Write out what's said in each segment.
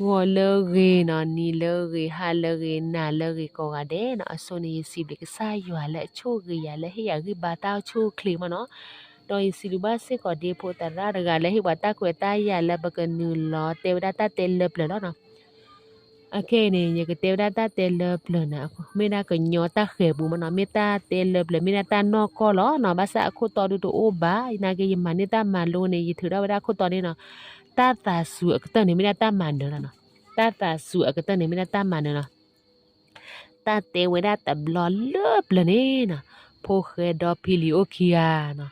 ဂီၤလၢအဂ့ၤနီၤ, နံၤလၢအဂ့ၤ, ဟါလၢအဂ့ၤ, နၤလၢအဂ့ၤ ကိးဂၤဒဲးနီၤ. အဆိန့ၣ် ယစံးဘျုးကစၢ်ယွၤလၢအဆိၣ်ဂ့ၤယၤလၢဟ့ၣ်ယၤဂံၢ်ဘါတၢ်အိၣ်ဆူၣ်အိၣ်ချ့မးနီၤ. ဒီးယစံးဘျုးဘၣ်စ့ၢ်ကီးဒ့ဖိသရၣ်တဂၤလၢဟ့ၣ်ပှၤတၢ်ခွဲးတၢ်ယာ်လၢပကနုာ်လီၤတဲဝဲဒၣ်တၢ်တဲလၢပျၢၤလီၤနီၤ. အခဲအံၤန့ၣ် ယကတဲဝဲဒၣ်တၢ်တဲလၢပျၢၤန့ၣ် မ့ၢ်ဒၣ်ကညီတၢ်ဃဲၤပူၤမးနီၤ, မ့ၢ်တၢ်တဲလၢပျၢၤ မ့ၢ်ဒၣ်တၢ်နီၢ်ကီၢ်လီၤနီၤ, ဘၣ်ဆၣ်အခိၣ်တီဒုးတအိၣ်ဘၣ်, နာ်က့ယမၤန့ၢ်တၢ်မၤလိန့ၣ် ယထုးထီၣ်ဝဲဒၣ်ခိၣ်တီန့ၣ်နီၤ, တၢ်သးစူၤအကတၢၢ်န့ၣ် မ့ၢ်ဒၣ်တၢ်မၤနၢၤလီၤနီၤ, တၢ်သးစူၤအကတၢၢ်န့ၣ် မ့ၢ်ဒၣ်တၢ်မၤနၢၤလီၤ. တၢ်တဲဝဲဒၣ်တဘျီလၢပျၢၤန့ၣ်နီၤ, ဖိၣ်ဃဲဒီဖံလံၤအိၣ်ခံဂၤနီၤ,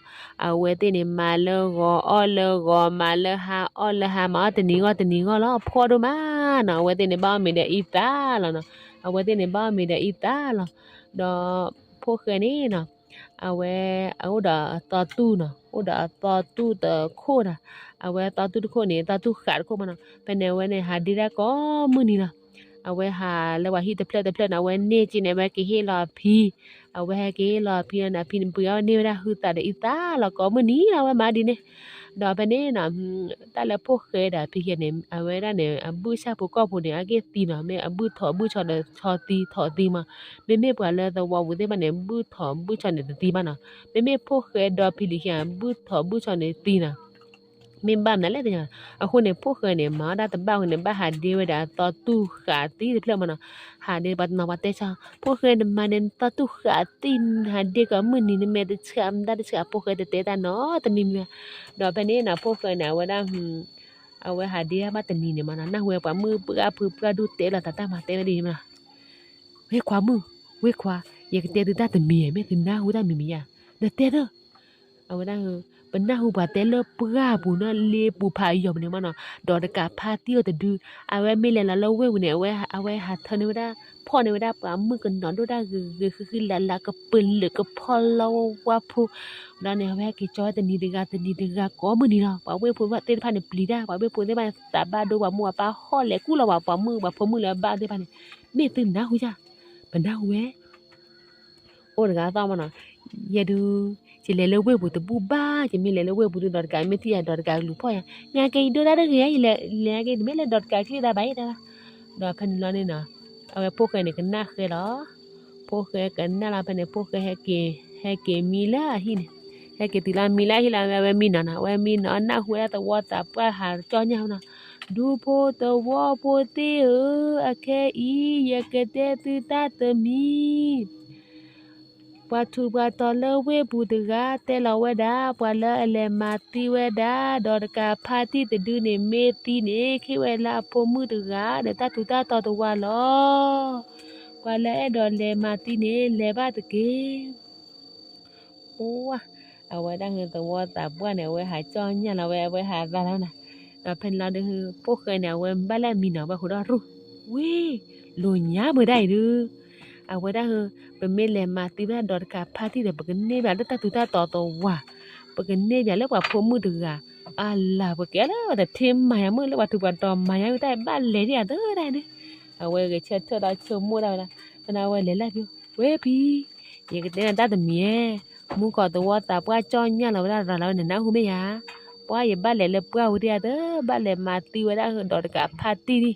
အဝဲသ့ၣ်န့ၣ် မၤလၢဂီၤအီၣ်လၢဂီၤ, မၤလၢဟါအီၣ်လၢဟါ, မၤအီၣ်တနံၤဂီၢ်တနံၤဂီၢ်လီၤ, ဖှီၣ်ဒိၣ်မးနီၤ, အဝဲသ့ၣ်န့ၣ် ဘၣ်အီၣ်မ့ၤဒီးအံသၣ်လီၤနီၤ, အဝဲသ့ၣ်န့ၣ် ဘၣ်အီၣ်မ့ၤဒီးအံသၣ်လီၤ. ဒီးဖိၣ်ဃဲန့ၣ်နီၤ, အဝဲ အအိၣ်ဒီးအသီတူၢ်နီၤ, အိၣ်ဒီးအသီတူၢ်တခိၣ်နီၤ, အဝဲအသီတူၢ်တခိၣ်န့ၣ် အသီတူၢ်ဃးတခိၣ်မးနီၤ, ဖဲန့ၣ်အဝဲန့ၣ် ဟးဒ့ဒၣ်ကိးမုၢ်နံၤလီၤ. အဝဲဟးလၢပှၤဟံၣ်တဖျၢၣ်တဖျၢၣ်န့ၣ် အဝဲန့ၢ်က့န့ၣ် အဝဲကဟ့ၣ်လီၤအဖံ, အဝဲဟဲက့ၤဟ့ၣ်လီၤအဖံန့ၣ် အဖံန့ၣ် ပှ့ၤအီၣ်န့ၢ်ဝဲဒၣ်ဟုသးဒီးအံသၣ်လီၤ ကိးမုၢ်နံၤလီၤ အဝဲမၤဒ်န့ၣ်. ဒီးဖဲန့ၣ်နီၤ, တၢ်လၢဖိၣ်ဃဲဒီးဖံဃဲန့ၣ် အဝဲဒၣ်န့ၣ် အဘုၣ်ဆၣ်ဖိကီၢ်ဖိန့ၣ် အက့ၢ်သံနီၤ, မ့ၢ်အဘုၣ်ထိးဘုၣ်ဆီန့ၣ် ဆီသံထိးသံမး, မ့မ့ၢ်ပှၤလၢသဝီပူၤသ့ၣ်တဖၣ်န့ၣ် ဘုၣ်ထိးဘုၣ်ဆီန့ၣ်တသံဘၣ်နီၤ, မ့မ့ၢ်ဖိၣ်ဃဲဒီဖံလံၤခံဂၤ ဘုၣ်ထိးဘုၣ်ဆီန့ၣ်သံနီၤ. မ့ၢ်ဘၣ်မနုၤလဲၣ်တညီ, အဃိန့ၣ် ဖိၣ်ဃဲန့ၣ် မၤအီၣ်ဒၣ်တဘၣ်ဝဲန့ၣ် ဘၣ်ဟးဒ့ဝဲဒၣ်အသီတူၢ်ဃးသံတဖျၢၣ်မးနီၤ, ဟးဒ့ပှၤတနီၤပှၤတဲဆၢ, ဖိၣ်ဃဲနမၤန့ၣ် နသီတူၢ်ဃးသံ နဟးဒ့ကီးမုၢ်နံၤ နမဲာ်တဆှးမတၤတဆှး, ဖိၣ်ဃဲတတဲတၢ်နီတမံၤမံၤဘၣ်. ဒီးဖဲန့ၣ်နီၤ ဖိၣ်ဃဲန့ၣ် အဝဲဒၣ် အဝဲဟးဒ့ဘၣ်တနံၤန့ၣ်မးနီၤ, နၢ်ဟူဝဲပှၤမုၣ်ပှၢ်ဖုပှၢ်ဒိၣ်တဲလီၤသးတၢ်မၤတဲဝဲဒ်န့ၣ်မးနီၤ, ဝ့ၢ်ခွါမုၣ်, ဝ့ၢ်ခွါ, ယကတဲသုတၢ်တမံၤဧါ, မ့ၢ်သုနၢ်ဟူတၢ်မံၤမံၤဧါ, နတဲဒီး အဝဲဒၣ်, ပနၢ်ဟူပှၤတဲလၢပှၢ်ပူၤနီၤ လ့ပူၤဖးယိာ်ပူၤန့ၣ်မးနီၤ, ဒီးတကးဖါတံၢ်အိၣ်တဒု, အဝဲမ့ၢ်လဲၤလီၤလၢဝ့ၢ်ပူၤန့ၣ် အဝဲဟးထၢန့ၢ်ဝဲဒၣ်, ဖီၣ်န့ၢ်ဝဲဒၣ်ပှၤမုၣ်ကနီၤဒိၣ်တၢ်ဂ့ၤဂ့ၤဃံဃံလၤလၤ ကပၢၤလၢာ်ကဖီလီဝါဖိ, ဒီးန့ၣ် အဝဲဟဲက့ၤကၠီဝဲတနံၤတဂၤတနံၤတဂၤကိးမုၢ်နံၤလီၤ. ပှၤဝ့ၢ်ဖိသ့ၣ်တဖၣ်န့ၣ် ပျံၤတၢ်, ပှၤဝ့ၢ်ဖိသ့ၣ်တဖၣ်န့ၣ် သးဘၣ်ဒိ ပှၤမိၢ်ပှၤပၢ်ဟီၣ်လဲၤကူၣ်လီၤ ပှၤပိာ်မုၣ်ပှၤဖိမုၣ်လၢအဘၣ်သ့ၣ်တဖၣ်န့ၣ်, မ့ၢ်သုနၢ်ဟူဧါ, ပနၢ်ဟူဝဲ အိၣ်တဂၤသီၣ်မးနီၤ, ယဲဒုး, ယလဲၤလၢဝ့ၢ်ပူၤတဘူၣ်ဘၣ်, ယမ့ၢ်လဲၤလၢဝ့ၢ်ပူၤဒုး ဒီးတကးမ့ၢ်ထံၣ်ယၤ ဒီးတကးကလူၤဖီၣ်ယၤ, ညါက့ၤယဒိၣ်တၢ်တဂ့ၤဧါ, ယလဲၤက့ၤ တမ့ၢ်လၢဒီးတကးချံၣ်သးဘၣ်အံၤတၢ်ဘၣ်. ဒီးဖဲန့ၣ်လီၤန့ၣ်နီၤ, အဝဲဖိၣ်ဃဲန့ၣ် ကနၣ်ဃဲလီၤ. ဖိၣ်ဃဲကနၣ်လီၤဖဲန့ၣ် ဖိၣ်ဃဲဟဲက့ၤ, ဟဲက့ၤမံလၢအဟံၣ်န့ၣ်, ဟဲက့ၤတုၤလၢမံလၢအဟံၣ်လီၤ, အဝဲမံနီၤ အနၢ်ဟူဝဲဒၣ်သဝီသးပှၢ်ဟးကၠီၣ်ညၣ်နီၤ, ဒူဖိသဝီဖိသ့ၣ်ဧၢ, အခဲအံၤ ယကတဲသုတၢ်တမံၤ ပှၤထူးပှၤတီၤလၢဝ့ၢ်ပူၤတဂၤ တဲလီၤဝဲဒၣ် ပှၤလၢအလဲၤမၤသံဝဲဒၣ် ဒီးတကးဖါတံၢ်တဒုန့ၣ် မ့ၢ်သံန့ၣ် ခ့ဝဲလၢအဖိမုၣ်တဂၤ ဒီးတၢ်ထူးတၢ်တီၤတဝးလီၤ. ပှၤလၢအဲၣ်ဒိးလဲၤမၤသံန့ၣ် လဲၤဘၣ်တက့ၢ်. အိၣ်ဝါ, အဝဲဒၣ်ဟၢသဝီသးပှၢ်န့ၣ် အဝဲဟးကၠီၣ်ညၣ်လီၤဝဲ အဝဲဟးသးလီၤနၤ, ဒီးဖဲန့ၣ်လီၤဒုး ဖိၣ်ဃဲန့ၣ် အဝဲဘၣ်လၢအမံနီၤ အဝဲဃုာ်ဒီးရူၢ်, ဝ့ၢ်, လိာ်ညါမုာ်ဒၣ်အံၤဒုး, အဝဲဒၣ်ဟၢ, ပမ့ၢ်လဲၤမၤသံဝဲဒၣ်ဒီးတကးဖါတံၢ်ဒီး ပကန့ၢ်ဘၣ်လၢတၢ်ထူးတၢ်တီၤတဝး, ပကန့ၢ်ဘၣ်လၢပှၤဖိမုၣ်တဂၤ, အလၤ ပကဲလၢပှၤတထ့မၤယၤမုၣ် လၢပှၤထူးပှၤတီၤမၤယၤမုၣ်တၢ်ဘၣ်လဲၤဒ်အံၤတၢ်န့ၣ်, အဝဲဂဲၤဆၢထၢၣ်ဒီးဆိကမိၣ်ဒၣ်ဝဲဒၣ်, ဖဲန့ၣ်အဝဲလဲၤလၢဖံ, ဝ့ၢ်ဖံ, ယကတဲနၤတၢ်တမံၤဧါ, မူကီၢ်သဝီသးပှၢ်ကၠီၣ်ညၣ်လီၤဝဲဒၣ်ရၤလီၤဝဲ နနၢ်ဟူမ့ၢ်ဧါ, ပှၤယဘၣ်လဲၤလၢပှၢ်ဝံၤဒ်အံၤတၢ် ဘၣ်လဲၤမၤသံဝဲဒၣ်ဟၢဒီးတကးဖါတံၢ်လံ,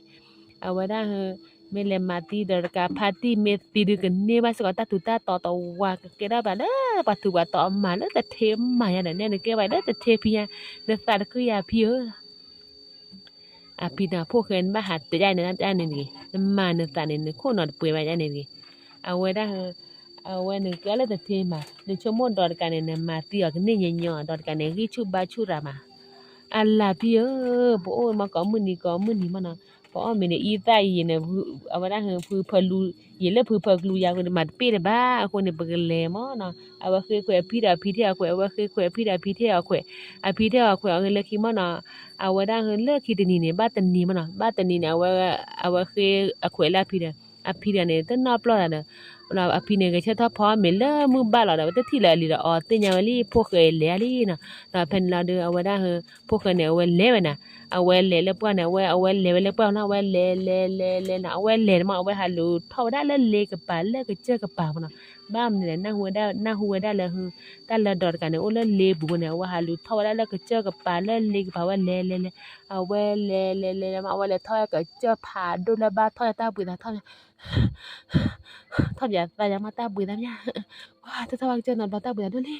အဝဲဒၣ်ဟၢ, မ့ၢ်လဲၤမၤသံဒီးတကးဖါတံၢ် မ့ၢ်သံဒုးကန့ၢ်ဘၣ်စ့ၢ်ကီးတၢ်ထူးတၢ်တီၤတဝး ကကဲထီၣ်ဘၣ်လၢပှၤထူးပှၤတီၤအမၤလၢတထ့မၤယၤဒီး နဲနကဲဘၣ်လၢတထ့ဖံယၤ, နသးတခုယၤဖံဧၢ အဖံန့ၣ် ဖိၣ်ဃဲ နဘၣ်ဟးတဲဒ်န့ၣ်ဒ်န့ၣ်တဂ့ၤ, နမၤနသးန့ၣ် နခိၣ်နီၤတပှဲၤဘၣ်ဒ်န့ၣ်တဂ့ၤ, အဝဲဒၣ်ဟၢ, အဝဲနကဲလၢတထ့မၤ, နဆိကမိၣ်ဒီးတကးန့ၣ် နမၤသံအီၤကန့ၢ်ညီညီ, ဒီးတကးန့ၣ် ဂံၢ်ဆူၣ်ဘါဆူၣ်ရၤမး, အလၤဖံဧၢ, ပအိၣ်မးကိးမုၢ်နံၤကိးမုၢ်နံၤမးနီၤ, ပအီၣ်မ့ၤန့ၣ်အံသၣ်အံၤန့ၣ်, အဝဲဒၣ်ဟၢဖုဖၢလူ, ယံာ်လၢဖုဖၢကလူယၤ မၤတပ့ၢ်တဘၣ်, အဃိန့ၣ် ပကလဲၤမးနီၤ, အဝဲဃ့ခွဲးအဖံဒီးအဖံထဲအီၤခွဲး, အဝဲဃ့ခွဲးအဖံဒီးအဖံထဲအီၤခွဲး, အဖံထဲအီၤခွဲးအီၤလၢခံမးနီၤ, အဝဲဒၣ်ဟၢလၢခံတနံၤန့ၣ် ဘၣ်တနံၤမးနီၤ, ဘၣ်တနံၤန့ၣ် အဝဲ, အဝဲဃ့အခွဲးလၢအဖံဒီး, အဖံတဂၤန့ၣ် တနီၣ်ပျီၢ်သးဒီး, အဖံန့ၣ် ဂဲၤဆၢထၢၣ်ဖီမ့ၤလၢမုၢ်ဘၣ်လီၤဒီး ဝဲတထံၣ်လၢအလံၤဒီး အီၤသ့ၣ်ညါဝဲလံ ဖိၣ်ဃဲလဲၤလံနီၤ, ဒီးဖဲန့ၣ်လီၤဒုး အဝဲဒၣ်ဟၢ, ဖိၣ်ဃဲန့ၣ် အဝဲလဲၤဝဲနၤ, အဝဲလဲၤလၢပှၢ်န့ၣ် အဝဲ, အဝဲလဲၤဝဲလၢပှၢ်လီၤ, အဝဲလဲၤလဲၤလဲၤလဲၤနီၤ, အဝဲလဲၤန့ၣ်မး အဝဲဟးလူၤထီၣ်ဝဲဒၣ်လၢလ့ကပၤလၢကစၢၢ်ကပၤမးနီၤ, ဘၣ်မနုၤလဲၣ် နၢ်ဟူဝဲဒၣ်လၢ တၢ်လၢဒီးတကးန့ၣ် အိၣ်လၢလ့ပူၤန့ၣ် အဝဲဟးလူၤထီၣ်ဝဲဒၣ်လၢကစၢၢ်ကပၤလၢလ့ကပၤဝဲလဲၤလဲၤလဲၤ အဝဲလဲၤလဲၤလဲၤလဲၤမး အဝဲလဲၤထီၣ်ဝဲကစၢၢ်ဖးဒိၣ်လၢဘၣ်ထီၣ်လၢတၢ်ဘှံးသးထီၣ် ထီၣ်ပၠးသးယါမးတၢ်ဘှံးသးမး တထီၣ်ဝဲကစၢၢ်နီတဘျီတၢ်ဘှံးသးဒိၣ်လံ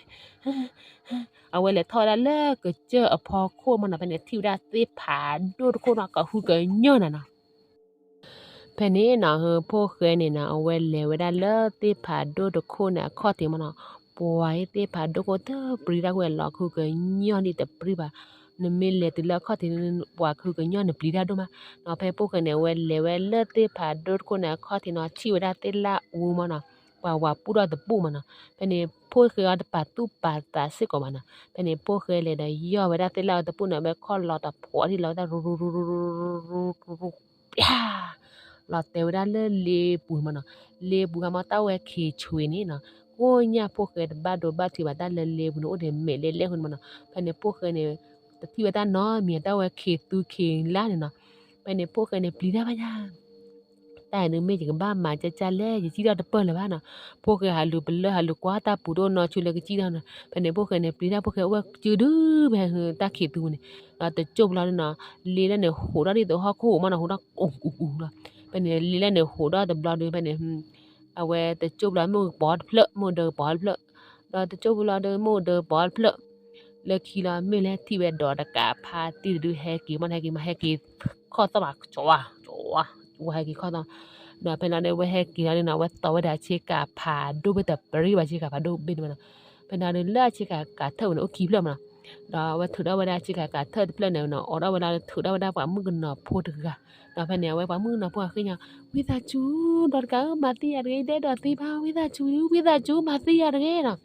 အဝဲလဲၤထီၣ်ဝဲဒၣ်လၢကစၢၢ်အဖီခိၣ်မးနီၤ ဖဲန့ၣ်ထံၣ်ဝဲဒၣ်သ့ၣ်ဖးဒိၣ်တခိၣ်နီၤ ကဟုကညီၢ်နၤနီၤ ဖဲန့ၣ်နီၤ ဖိၣ်ဃဲန့ၣ်နီၤ အဝဲလဲၤဝဲဒၣ်လၢသ့ၣ်ဖးဒိၣ်တခိၣ်န့ၣ် အခီၣ်ထံးမးနီၤ ပှၤအံၤသ့ၣ်ဖးဒိၣ်ခိၣ်တပျံၤတၢ်ဝဲလီၤ ကဟုကညီၢ်ဒ်တပျံၤဘၣ် နမ့ၢ်လဲၤတုၤလၢအခီၣ်ထံး ပှၤကဟုကညီၢ်နပျံၤတၢ်ဒိၣ်မး ဒီးဖဲဖိၣ်ဃဲန့ၣ် အဝဲလဲၤဝဲလၢသ့ၣ်ဖးဒိၣ်တခိၣ်န့ၣ် အခီၣ်ထံးနီၤ ထံၣ်ဝဲဒၣ်သ့ၣ်လၣ်အူမးနီၤ ပှၤဝၤပူၣ်ထီၣ်တပူၣ်မးနီၤ ဖဲန့ၣ် ဖိၣ်ဃဲအီၤတပာ်သူၣ်ပာ်သးစ့ၢ်ကီးဘၣ်နီၤ ဖဲန့ၣ် ဖိၣ်ဃဲလဲၤဒီးယီၢ်ဝဲဒၣ်သ့ၣ်လၣ်အူတပူၣ်န့ၣ် အဝဲခီၣ်လီၤတဖှီၣ်ထံၣ်လီၤဝဲဒၣ် ရူရူရူရူရူရူရူ ပျၢ် လီၤတဲာ်ဝဲဒၣ်လၢလ့ပူၤမးနီၤ လ့ပူၤဟါမးတၢ်ဝဲခ့ဆွံန့ၣ်နီၤ ကိၣ်ညၣ်ဖိၣ်ဃဲတဘၣ်ဒိဘၣ်ထံးဘၣ် တၢ်လၢလ့ပူၤန့ၣ် အိၣ်ဒံးမဲာ်လဲၣ်လဲၣ်ဃိန့ၣ်မးနီၤ ဖဲန့ၣ် ဖိၣ်ဃဲန့ၣ် တထံၣ်ဝဲတၢ်နီတမံၤ တၢ်ဝဲခ့သူခ့လါန့ၣ်နီၤ ဖဲန့ၣ် ဖိၣ်ဃဲန့ၣ် ပျံၤတၢ်ဘၣ်ယါ တၢ်အံၤဒုးမ့ၢ်ယကဘၣ်မၤကၢ်ကၢ်လဲၣ် ယစံၣ်ထီၣ်တပၢၢ်လၢၤဘၣ်နီၤ ဖိၣ်ဃဲဟးလူၤပလၢၢ်ဟးလူၤကွၢ်တၢ်ပူၤတအိၣ်နီတဆူလၢကစံၣ်ထီၣ်နီၤ ဖဲန့ၣ် ဖိၣ်ဃဲန့ၣ် ပျံၤတၢ် ဖိၣ်ဃဲဝဲကၠုဒုဖဲတၢ်ခ့သူန့ၣ် ဒီးတကၠိၢ်ဘျီဒုနီၤ လ့လၢန့ၣ်ဟူးထီၣ်ဒ်သိးဟီၣ်ခိၣ်မးနီၤ ဟူးထီၣ်အူအူအူလီၤ ဖဲန့ၣ် လ့လၢန့ၣ်ဟူးထီၣ်တဘျီဒု ဖဲန့ၣ် အဝဲတကၠိၢ်ဘျီမ့ၣ်အူပိာ်တဖျၢၣ် မ့ၣ်အူဒၢကပိာ်တဖျၢၣ် ဒီးတကၠိၢ်ဘျီဒု မ့ၣ်အူဒၢပိာ်တဖျၢၣ် လၢခံလီၤ မ့ၢ်လဲၤထံၣ်ဝဲဒီးတကးဖါတံၢ်တဒု ဟဲက့ၤမး ဟဲက့ၤမး ဟဲက့ၤခီၣ်သီၣ်မး ကၠီၤ ကၠီၤ ဝဲဟဲက့ၤခီၣ်သီၣ် ဒီးဖဲန့ၣ်ဒုး ဝဲဟဲက့ၤလီၤဒုနီၤ ဝဲတီဝဲဒၣ်အဆ့ကၤဖးဒိၣ်ဘ့ၣ်တပရံဘၣ် ဆ့ကၤဖးဒိၣ်ဘ့ၣ်န့ၣ်မးနီၤ ဖဲန့ၣ်ဒုး လၢအဆ့ကၤကးထၢၣ်ဝဲန့ၣ် အိၣ်ခံဖျၢၣ်မးနီၤ ဒီးအဝဲထုးထီၣ်ဝဲဒၣ်အဆ့ကၤကးထၢၣ်တဖျၢၣ်န့ၣ်နီၤ အိးထီၣ်ဝဲဒၣ် ထုးထီၣ်ဝဲဒၣ်ပှၤမုၣ်ကနီၤဖိတဂၤ ဒီးဖဲန့ၣ် အဝဲပှၤမုၣ်ကနီၤဖိအဃ့ၢ်ညါ ဝံသးစူၤ ဒီးတကးဧၢ မၤသံယၤတဂ့ၤ ယတအဲၣ်ဒိးသံဘၣ် ဝံသးစူၤ ဝံသးစူၤ မၤသံယၤတဂ့ၤနီၤ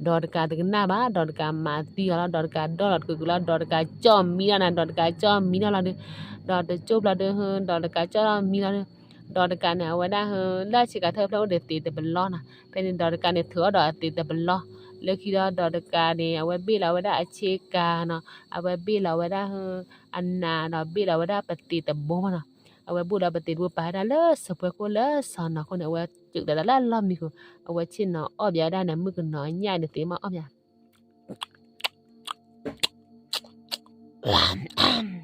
ဒီးတကးတကနၣ်ဘၣ် ဒီးတကးမၤသံအီၤလီၤ ဒီးတကးဒီလီၤတကုာ်ကုာ်လီၤ ဒီးတကးကၠီၣ်မံထီၣ်နၤ ဒီးတကးကၠီၣ်မံထီၣ်လီၤဒုး ဒီးတကၠိၢ်ဘျီဒု ဒီးတကးကၠီၣ်ထီၣ်မံလီၤဒုး ဒီးတကးန့ၣ် အဝဲဒၣ် လၢအဆ့ကၤထၢၣ်ဖျၢၣ်အိၣ်ဒီးသံးတဘျီနီၤ ဖဲန့ၣ်ဒီးတကးန့ၣ် ထုးအီၣ်ဒီးအသံးတဘျီ လၢခံဒီးဒီးတကးန့ၣ် အဝဲဘ့ၣ်လီၤဝဲဒၣ်အဆ့ကၤနီၤ အဝဲဘ့ၣ်လီၤဝဲဒၣ် အနးဒီးဘ့ၣ်လီၤဝဲဒၣ်ပသံးတဘိမးနီၤ အဝဲဘ့ၣ်လီၤပသံးတဘိပာ်ဝဲဒၣ်လၢစပွဲခိၣ်လၢစီၤနီၤခိၣ်န့ၣ် အဝဲစူးတၢ်တၢ်လၢလီၢ်မံခိၣ် အဝဲဆ့ၣ်နီၤအီၣ်ဘၣ်ဝဲဒၣ်န့ၣ် မုၣ်ကနီၤအညၣ်န့ၣ်သ့ၣ်မးအီၣ်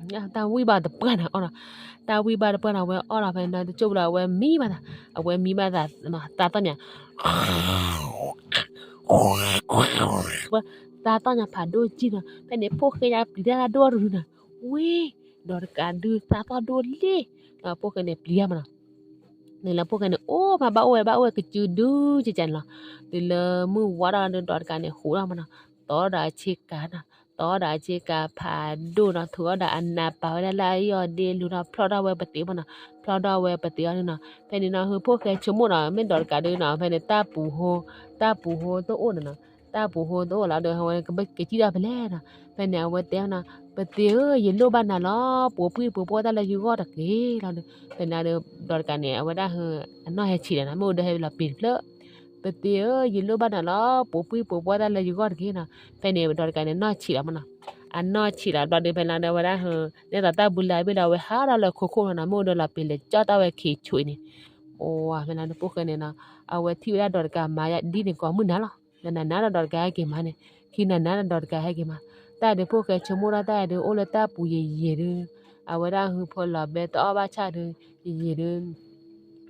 ဘၣ် တၢ်ဝံၣ်ဘၣ်တပှၢ်န့ၣ် အီၣ်ဒီး တၢ်ဝံၣ်ဘၣ်တပှၢ်န့ၣ် အဝဲအီၣ်ဒီးဖဲန့ၣ်တကၠိၢ်ဘျီ အဝဲမံဘၣ်သး အဝဲမံဘၣ်သး သးသီၣ်ညါ သးသီၣ်ညါဖးဒိၣ်ကံၢ်နီၤ ဖဲန့ၣ် ဖိၣ်ဃဲညါပျံၤတၢ်ဒိၣ်တဒုနီၤ ဝံၤ ဒီးတကးဒုးသးသီၣ်ဒိၣ်လံ ဒီးဖိၣ်ဃဲန့ၣ်ပျံၤတၢ်မးနီၤ န့ၣ်လၢဖိၣ်ဃဲန့ၣ် အိၣ်မးဘၣ်အိၣ်ဝဲ ဘၣ်အိၣ်ဝဲကစုဒုကကန့ၣ်လီၤ. တုၤလၢမုၢ်ဝါထီၣ်လီၤဒုး ဒီးတကးန့ၣ် ဟူးထီၣ်မးနီၤ, တီၣ်ဒီးအဆ့ကၤနီၤ, တီၣ်ဒီးအဆ့ကၤဖးဒိၣ်နီၤ, ထုးထီၣ်ဒီးအနးပာ်ဝဲဒၣ်လၢအယီၢ်ဒ့ လူၤထီၣ်ဖျီၣ်ထီၣ်ဝဲပသံးမးနီၤ, ဖျီၣ်ထီၣ်ဝဲပသံးအီၤန့ၣ်နီၤ. ဖဲန့ၣ်နီၤ ဟုးဖိၣ်ဃဲဆိကမိၣ်နီၤ မ့ၢ်ဒီးတကးဒုးနီၤ ဖဲန့ၣ် တၢ်ပူၤဟိ တၢ်ပူၤဟိတအိၣ်န့ၣ်နီၤ, တၢ်ပူၤဟိတအိၣ်လီၤဒီး အဝဲကစံၣ်ထီၣ်ဖဲလဲၣ်နီၤ. ဖဲန့ၣ် အဝဲတဲနီၤ ပသံးဧၢ ယလိၣ်ဘၣ်နၤလီၤ ပိာ်ပှံၢ်ပိာ်ပှီၢ်တၢ်လၢယဂီၢ်တက့ၢ်လီၤဒီး ဖဲန့ၣ်ဒီး ဒီးတကးန့ၣ် အဝဲဒၣ်ဟုး အနီၢ်ဟဲဆံးလီၤနီၤ မ့ၢ်အိၣ်ဒီးဟဲလီၤပ့ၤတဖျၢၣ် ပသံးဧၢ ယလိၣ်ဘၣ်နၤလီၤ ပိာ်ပှံၢ်ပိာ်ပှီၢ်တၢ်လၢယဂီၢ်တက့ၢ်နီၤ. ဖဲန့ၣ် ဒီးတကးန့ၣ် နီၢ်ဆံးလီၤမးနီၤ. အနီၢ်ဆံးလီၤဘျီဒီး ဖဲန့ၣ်ဒီး အဝဲဒၣ်ဟုး နဲသိးတၢ်ဘုလၢအဘ့ၣ်ဒီး အဝဲဟးထီၣ်လၢခိခိၣ်လီၤနီၤ မ့ၢ်အိၣ်ဒီးလီၤပ့ၤလဲၤကၠီၣ်တၢ်ဝဲခံဆိးအံၤန့ၣ်. အိၣ် ဖဲန့ၣ်ဒီး ဖိၣ်ဃဲန့ၣ်နီၤ အဝဲထံၣ်ဝဲဒၣ်ဒီးတကးမၤဒ်န့ၣ်ကိးမုၢ်နၤလီၤ. နနၤနၤဒီးဒီးတကးဟဲက့ၤမးန့ၣ် ခံနၤနၤဒီးဒီးတကးဟဲက့ၤမး. တၢ်ဒီးဖိၣ်ဃဲဆိကမိၣ်ဒၣ်တၢ်ဒီး အိၣ်လၢတၢ်ပူၤယံာ်ယံာ်ဒီး အဝဲဒၣ်ဟုးဖီလီၤဘဲတအီၣ်ဘၣ်ဆၣ်ဒီး ယံာ်ယံာ်ဒီး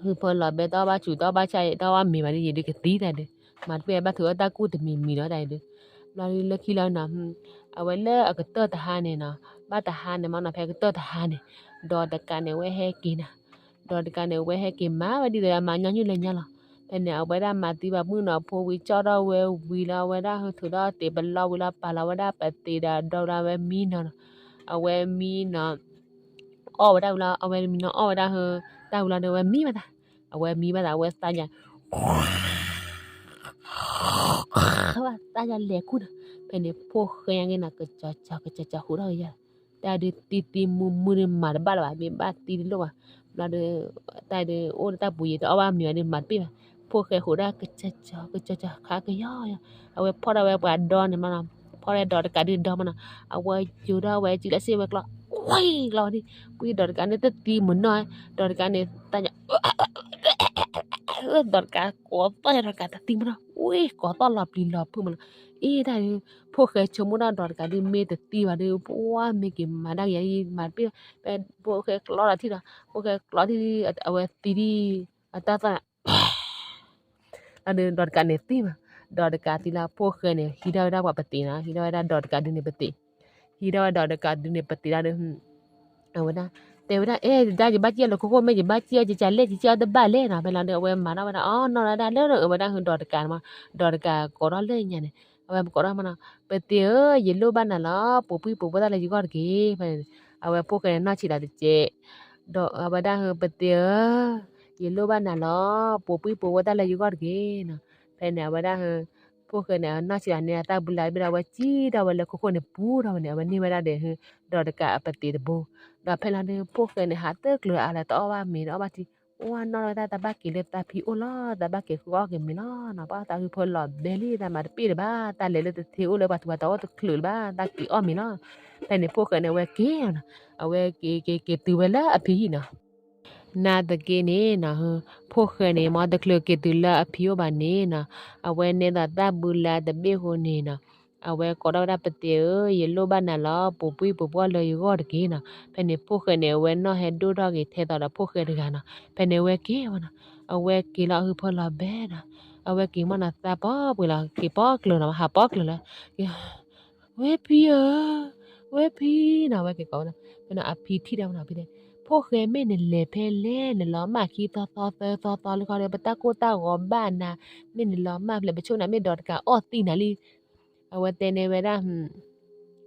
ဟုးဖီလီၤဘဲတအီၣ်ဘၣ်ဆူး တအီၣ်ဘၣ်ဆၣ် တအီၣ်ဘၣ်မ့ၤဘၣ်ဒီး ယံာ်ဒီးကသံတၢ်ဒီး မၤတပ့ၢ်ဘၣ်ထုးအီၣ်တၢ်ကူၣ်တမံၤမံၤဒီးတၢ်အံၤဒီး ဘျီဒီးလၢခံလီၤနီၤ အဝဲလၢအကတၢၢ်တဟါန့ၣ်နီၤ ဘၣ်တဟါန့ၣ်မးနီၤ ဖဲကတၢၢ်တဟါန့ၣ် ဒီးတကးန့ၣ် အဝဲဟဲက့ၤနၤ ဒီးတကးန့ၣ် အဝဲဟဲက့ၤမၤဝဲဒ်သိးအမၤညီနုၢ်လၢညါလီၤ. ဖဲန့ၣ် အဝဲဒၣ်မၤသံဘၣ်မုၣ်ကနီၤဖိဝံၤ ကၠီၣ်ထီၣ်ဝဲဝံၤလီၤ အဝဲဒၣ်ဟုးထုးထီၣ်သံးပလီၢ်ဝံၤလီၤ ပာ်လီၤဝဲဒၣ်ပသံးဒီးဒီးလၢအဝဲမံနီၤနီၤ အဝဲမံနီၤ အီၣ်ဝဲဒၣ်ဝံၤလီၤ အဝဲမံနီၤအီၣ်ဝဲဒၣ်ဟုး တၢ်ဝံၤလီၤဒီး အဝဲမံဘၣ်သး အဝဲမံဘၣ်သး အဝဲသးယၤ သးယၤလဲၤခူၣ်နီၤ ဖဲန့ၣ် ဖိၣ်ဃဲညါက့ၤနီၤ ကစီၤစီၤ ကစီၤစီၤဟူးထီၣ်ကယီၤ တၢ်ဒုးသံသံမုၢ်မုၢ်ဒုးမၤတဘၣ်လၢၤဘၣ် မ့ၢ်ဘၣ်သံတလိၣ်ဘၣ် ဘျီဒီး တၢ်ဒုးအိၣ်လၢတၢ်ပူၤယံာ် တအီၣ်ဘၣ်မ့ၤဘၣ်ဒုးမၤတပ့ၢ်ဘၣ် ဖိၣ်ဃဲဟူးဒၣ်ကစီၤစီၤ ကစီၤစီၤခးကယီၤယီၤ အဝဲဖီၣ်ထီၣ်ဝဲပှၤဒီန့ၣ်မးနီၤ ဖီၣ်ထီၣ်ဒီးတကးဒုးဒီမးနီၤ အဝဲယိၤထီၣ်ဝဲစုလၢစ့ၢ်ဝဲကျီ ဝံၤကျီဝဲဒၣ် ဝံၤဒီးတကးန့ၣ်တသံမုၢ်နီၤ ဒီးတကးန့ၣ် တၢ်ညါ ဒီးတကးကိးသီၣ်ယၤ ဒီးတကးတသံမးနီၤ, ဝ့ၢ်ကိးသီၣ်လီၤပျံၤလီၤဖုးမးနီၤ, အ့ၣ်တၢ်ဒုး, ဖိၣ်ဃဲဆိကမိၣ်ဒီး ဒီးတကးဒုးမ့ၢ်တသံဘၣ်ဒီး ပှၢ်မ့ၢ်က့ၤမၤတၢ်ကယၤ မၤတပ့ၢ်, ဖိၣ်ဃဲကျီဒီးထံၣ်ဒီး ဖိၣ်ဃဲကျီထံၣ် အဝဲသံဒံး, အတၢ်သီၣ် လီၤဒီး ဒီးတကးန့ၣ်သံမး, ဒီးတကးသံလၢဖိၣ်ဃဲန့ၣ် ဟံးထီၣ်ဝဲဒၣ်ပှၤပသံးနီၤ, ဟံးထီၣ်ဝဲဒၣ်ဒီးတကးဒုးန့ၣ်ပသံး, ဟံးထီၣ်ဝဲဒီးတကးဒုးန့ၣ်ပသံးဒၣ်ဒီး အဝဲဒၣ် တဲဝဲဒၣ် အဲၣ် ဒၣ်ယဘၣ်စံၣ်အီၤလၢခိခိၣ် မ့ၢ်ယဘၣ်စံၣ်အီၤ ယကလဲၣ် ယစံၣ်အီၤတဘၣ်လဲၣ်နီၤ, ဖဲလီၤဒီး အဝဲမၤထီၣ်ဝဲဒၣ် အီ နီၢ်ဒၣ်လၢ အဝဲဒၣ်ဟူဒီးတကးမး, ဒီးတကးကိးထီၣ်လၢညါန့ၣ်, အဝဲကိးထီၣ်မးနီၤ, ပသံးဧၢ, ယလိၣ်ဘၣ်နၤလီၤ, ပိာ်ပှံၢ်ပိာ်ဝဲသၣ်လၢယဂီၢ်တက့ၢ်, ဖဲန့ၣ် အဝဲဖိၣ်ဃဲန့ၣ်နီၢ်ဆံးဒီးတကဲး, ဒီးအဝဲဒၣ်ဟူ ပသံးဧၢ, ယလိၣ်ဘၣ်နၤလီၤ, ပိာ်ပှံၢ်ပိာ်ဝဲသၣ်လၢယဂီၢ်တက့ၢ်နီၤ, ဖဲန့ၣ် အဝဲဒၣ်ဟူ ဖိၣ်ဃဲန့ၣ် အနီၢ်ဆံးဒီးန့ၣ်အသၣ်ဘုလါဘ့ၣ်ဒီး အဝဲစံၣ်ထီၣ်ဝဲလၢခိခိၣ်န့ၣ်ပူၤထီၣ်ဝဲန့ၣ် အဝဲန့ၢ်ဝဲဒၣ်ဒီးဟူ ဒီးတကးအပသံးတဘိ, ဒီးဖဲလီၤဒီး ဖိၣ်ဃဲန့ၣ် ဟးတကျၢၤအါလၢတအီၣ်ဘၣ်မ့ၤတအီၣ်ဘၣ်ထံ, အိၣ်ဝဲနီၢ်ဝဲဒၣ်တၢ်ဘၣ်က့ၤလၢ သးဖံးအိၣ်လီၤ, တၢ်ဘၣ်က့ၤဃုအီၣ်က့ၤမ့ၤလီၤနီၤ, ပှၢ်သးဟုဖၢလီၤဘဲလံ, တၢ်မၤတပ့ၢ်တဘၣ်, တၢ်လဲၤလၢတသ့အိၣ်လၢပှၤထူးပှၤတီၤအိၣ်တချုးလၢၤဘၣ်, တၢ်က့ၤအီၣ်မ့ၤလီၤ, ဖဲန့ၣ်ဖိၣ်ဃဲန့ၣ် အဝဲက့ၤနီၤ, အဝဲက့ၤက့ၤက့ၤတုၤဝဲလၢအဖံဟံၣ်နီၤ နာ်သက့န့ၣ်နီၤ, ဖိၣ်ဃဲန့ၣ် မ်တချုးက့ၤတုၤလၢအဖံအိၣ်ဘၣ်န့ၣ်နီၤ, အဝဲနဲသိးတၢ်ဘုလါတဘ့ၣ်ဃိန့ၣ်နီၤ, အဝဲကိးထီၣ်ဝဲဒၣ် ပသံးဧၢ, ယလိၣ်ဘၣ်နၤလီၤ, ပိာ်ပှံၢ်ပိာ်ပှီၢ်လၢယဂီၢ်တက့ၢ်နီၤ, ဖဲန့ၣ်ဖိၣ်ဃဲန့ၣ် အဝဲနီၢ်ဟဲဒိၣ်ထီၣ်က့ၤထဲသိးဒီးဖိၣ်ဃဲတဂၤနီၤ, ဖဲန့ၣ်အဝဲက့ၤဝဲနီၤ, အဝဲက့ၤလီၤဟုဖၢလီၤဘဲနီၤ, အဝဲက့ၤမ့ၢ်နီၤ သးပီပှဲၤလီၤ က့ၤပီကျၢၤနီၤ ဟးပီကျၢၤလၢ ဝဲဖံဧၢ, ဝဲဖံနီၤ, အဝဲက့ၤကိးဝဲဒၣ်, ဖဲန့ၣ်အဖံထံၣ်ဒၣ်ဝဲနီၤ ဖံတဲ, ဖိၣ်ဃဲမ့ၢ်နလဲၤဖဲလဲၣ် နလီၤမၢ်ခံသီသီသၢသီသီလၢခီဒီး ပတၢ်ကိၢ်တၢ်ဂီၤဘၣ်နၤ, မ့ၢ်နလီၤမၢ်ဖဲလဲၣ် ပဆိကမိၣ်နၤမ့ၢ်ဒီးတကးအီၣ်သံနၤလံ, အဝဲတဲန့ၢ်ဝဲဒၣ်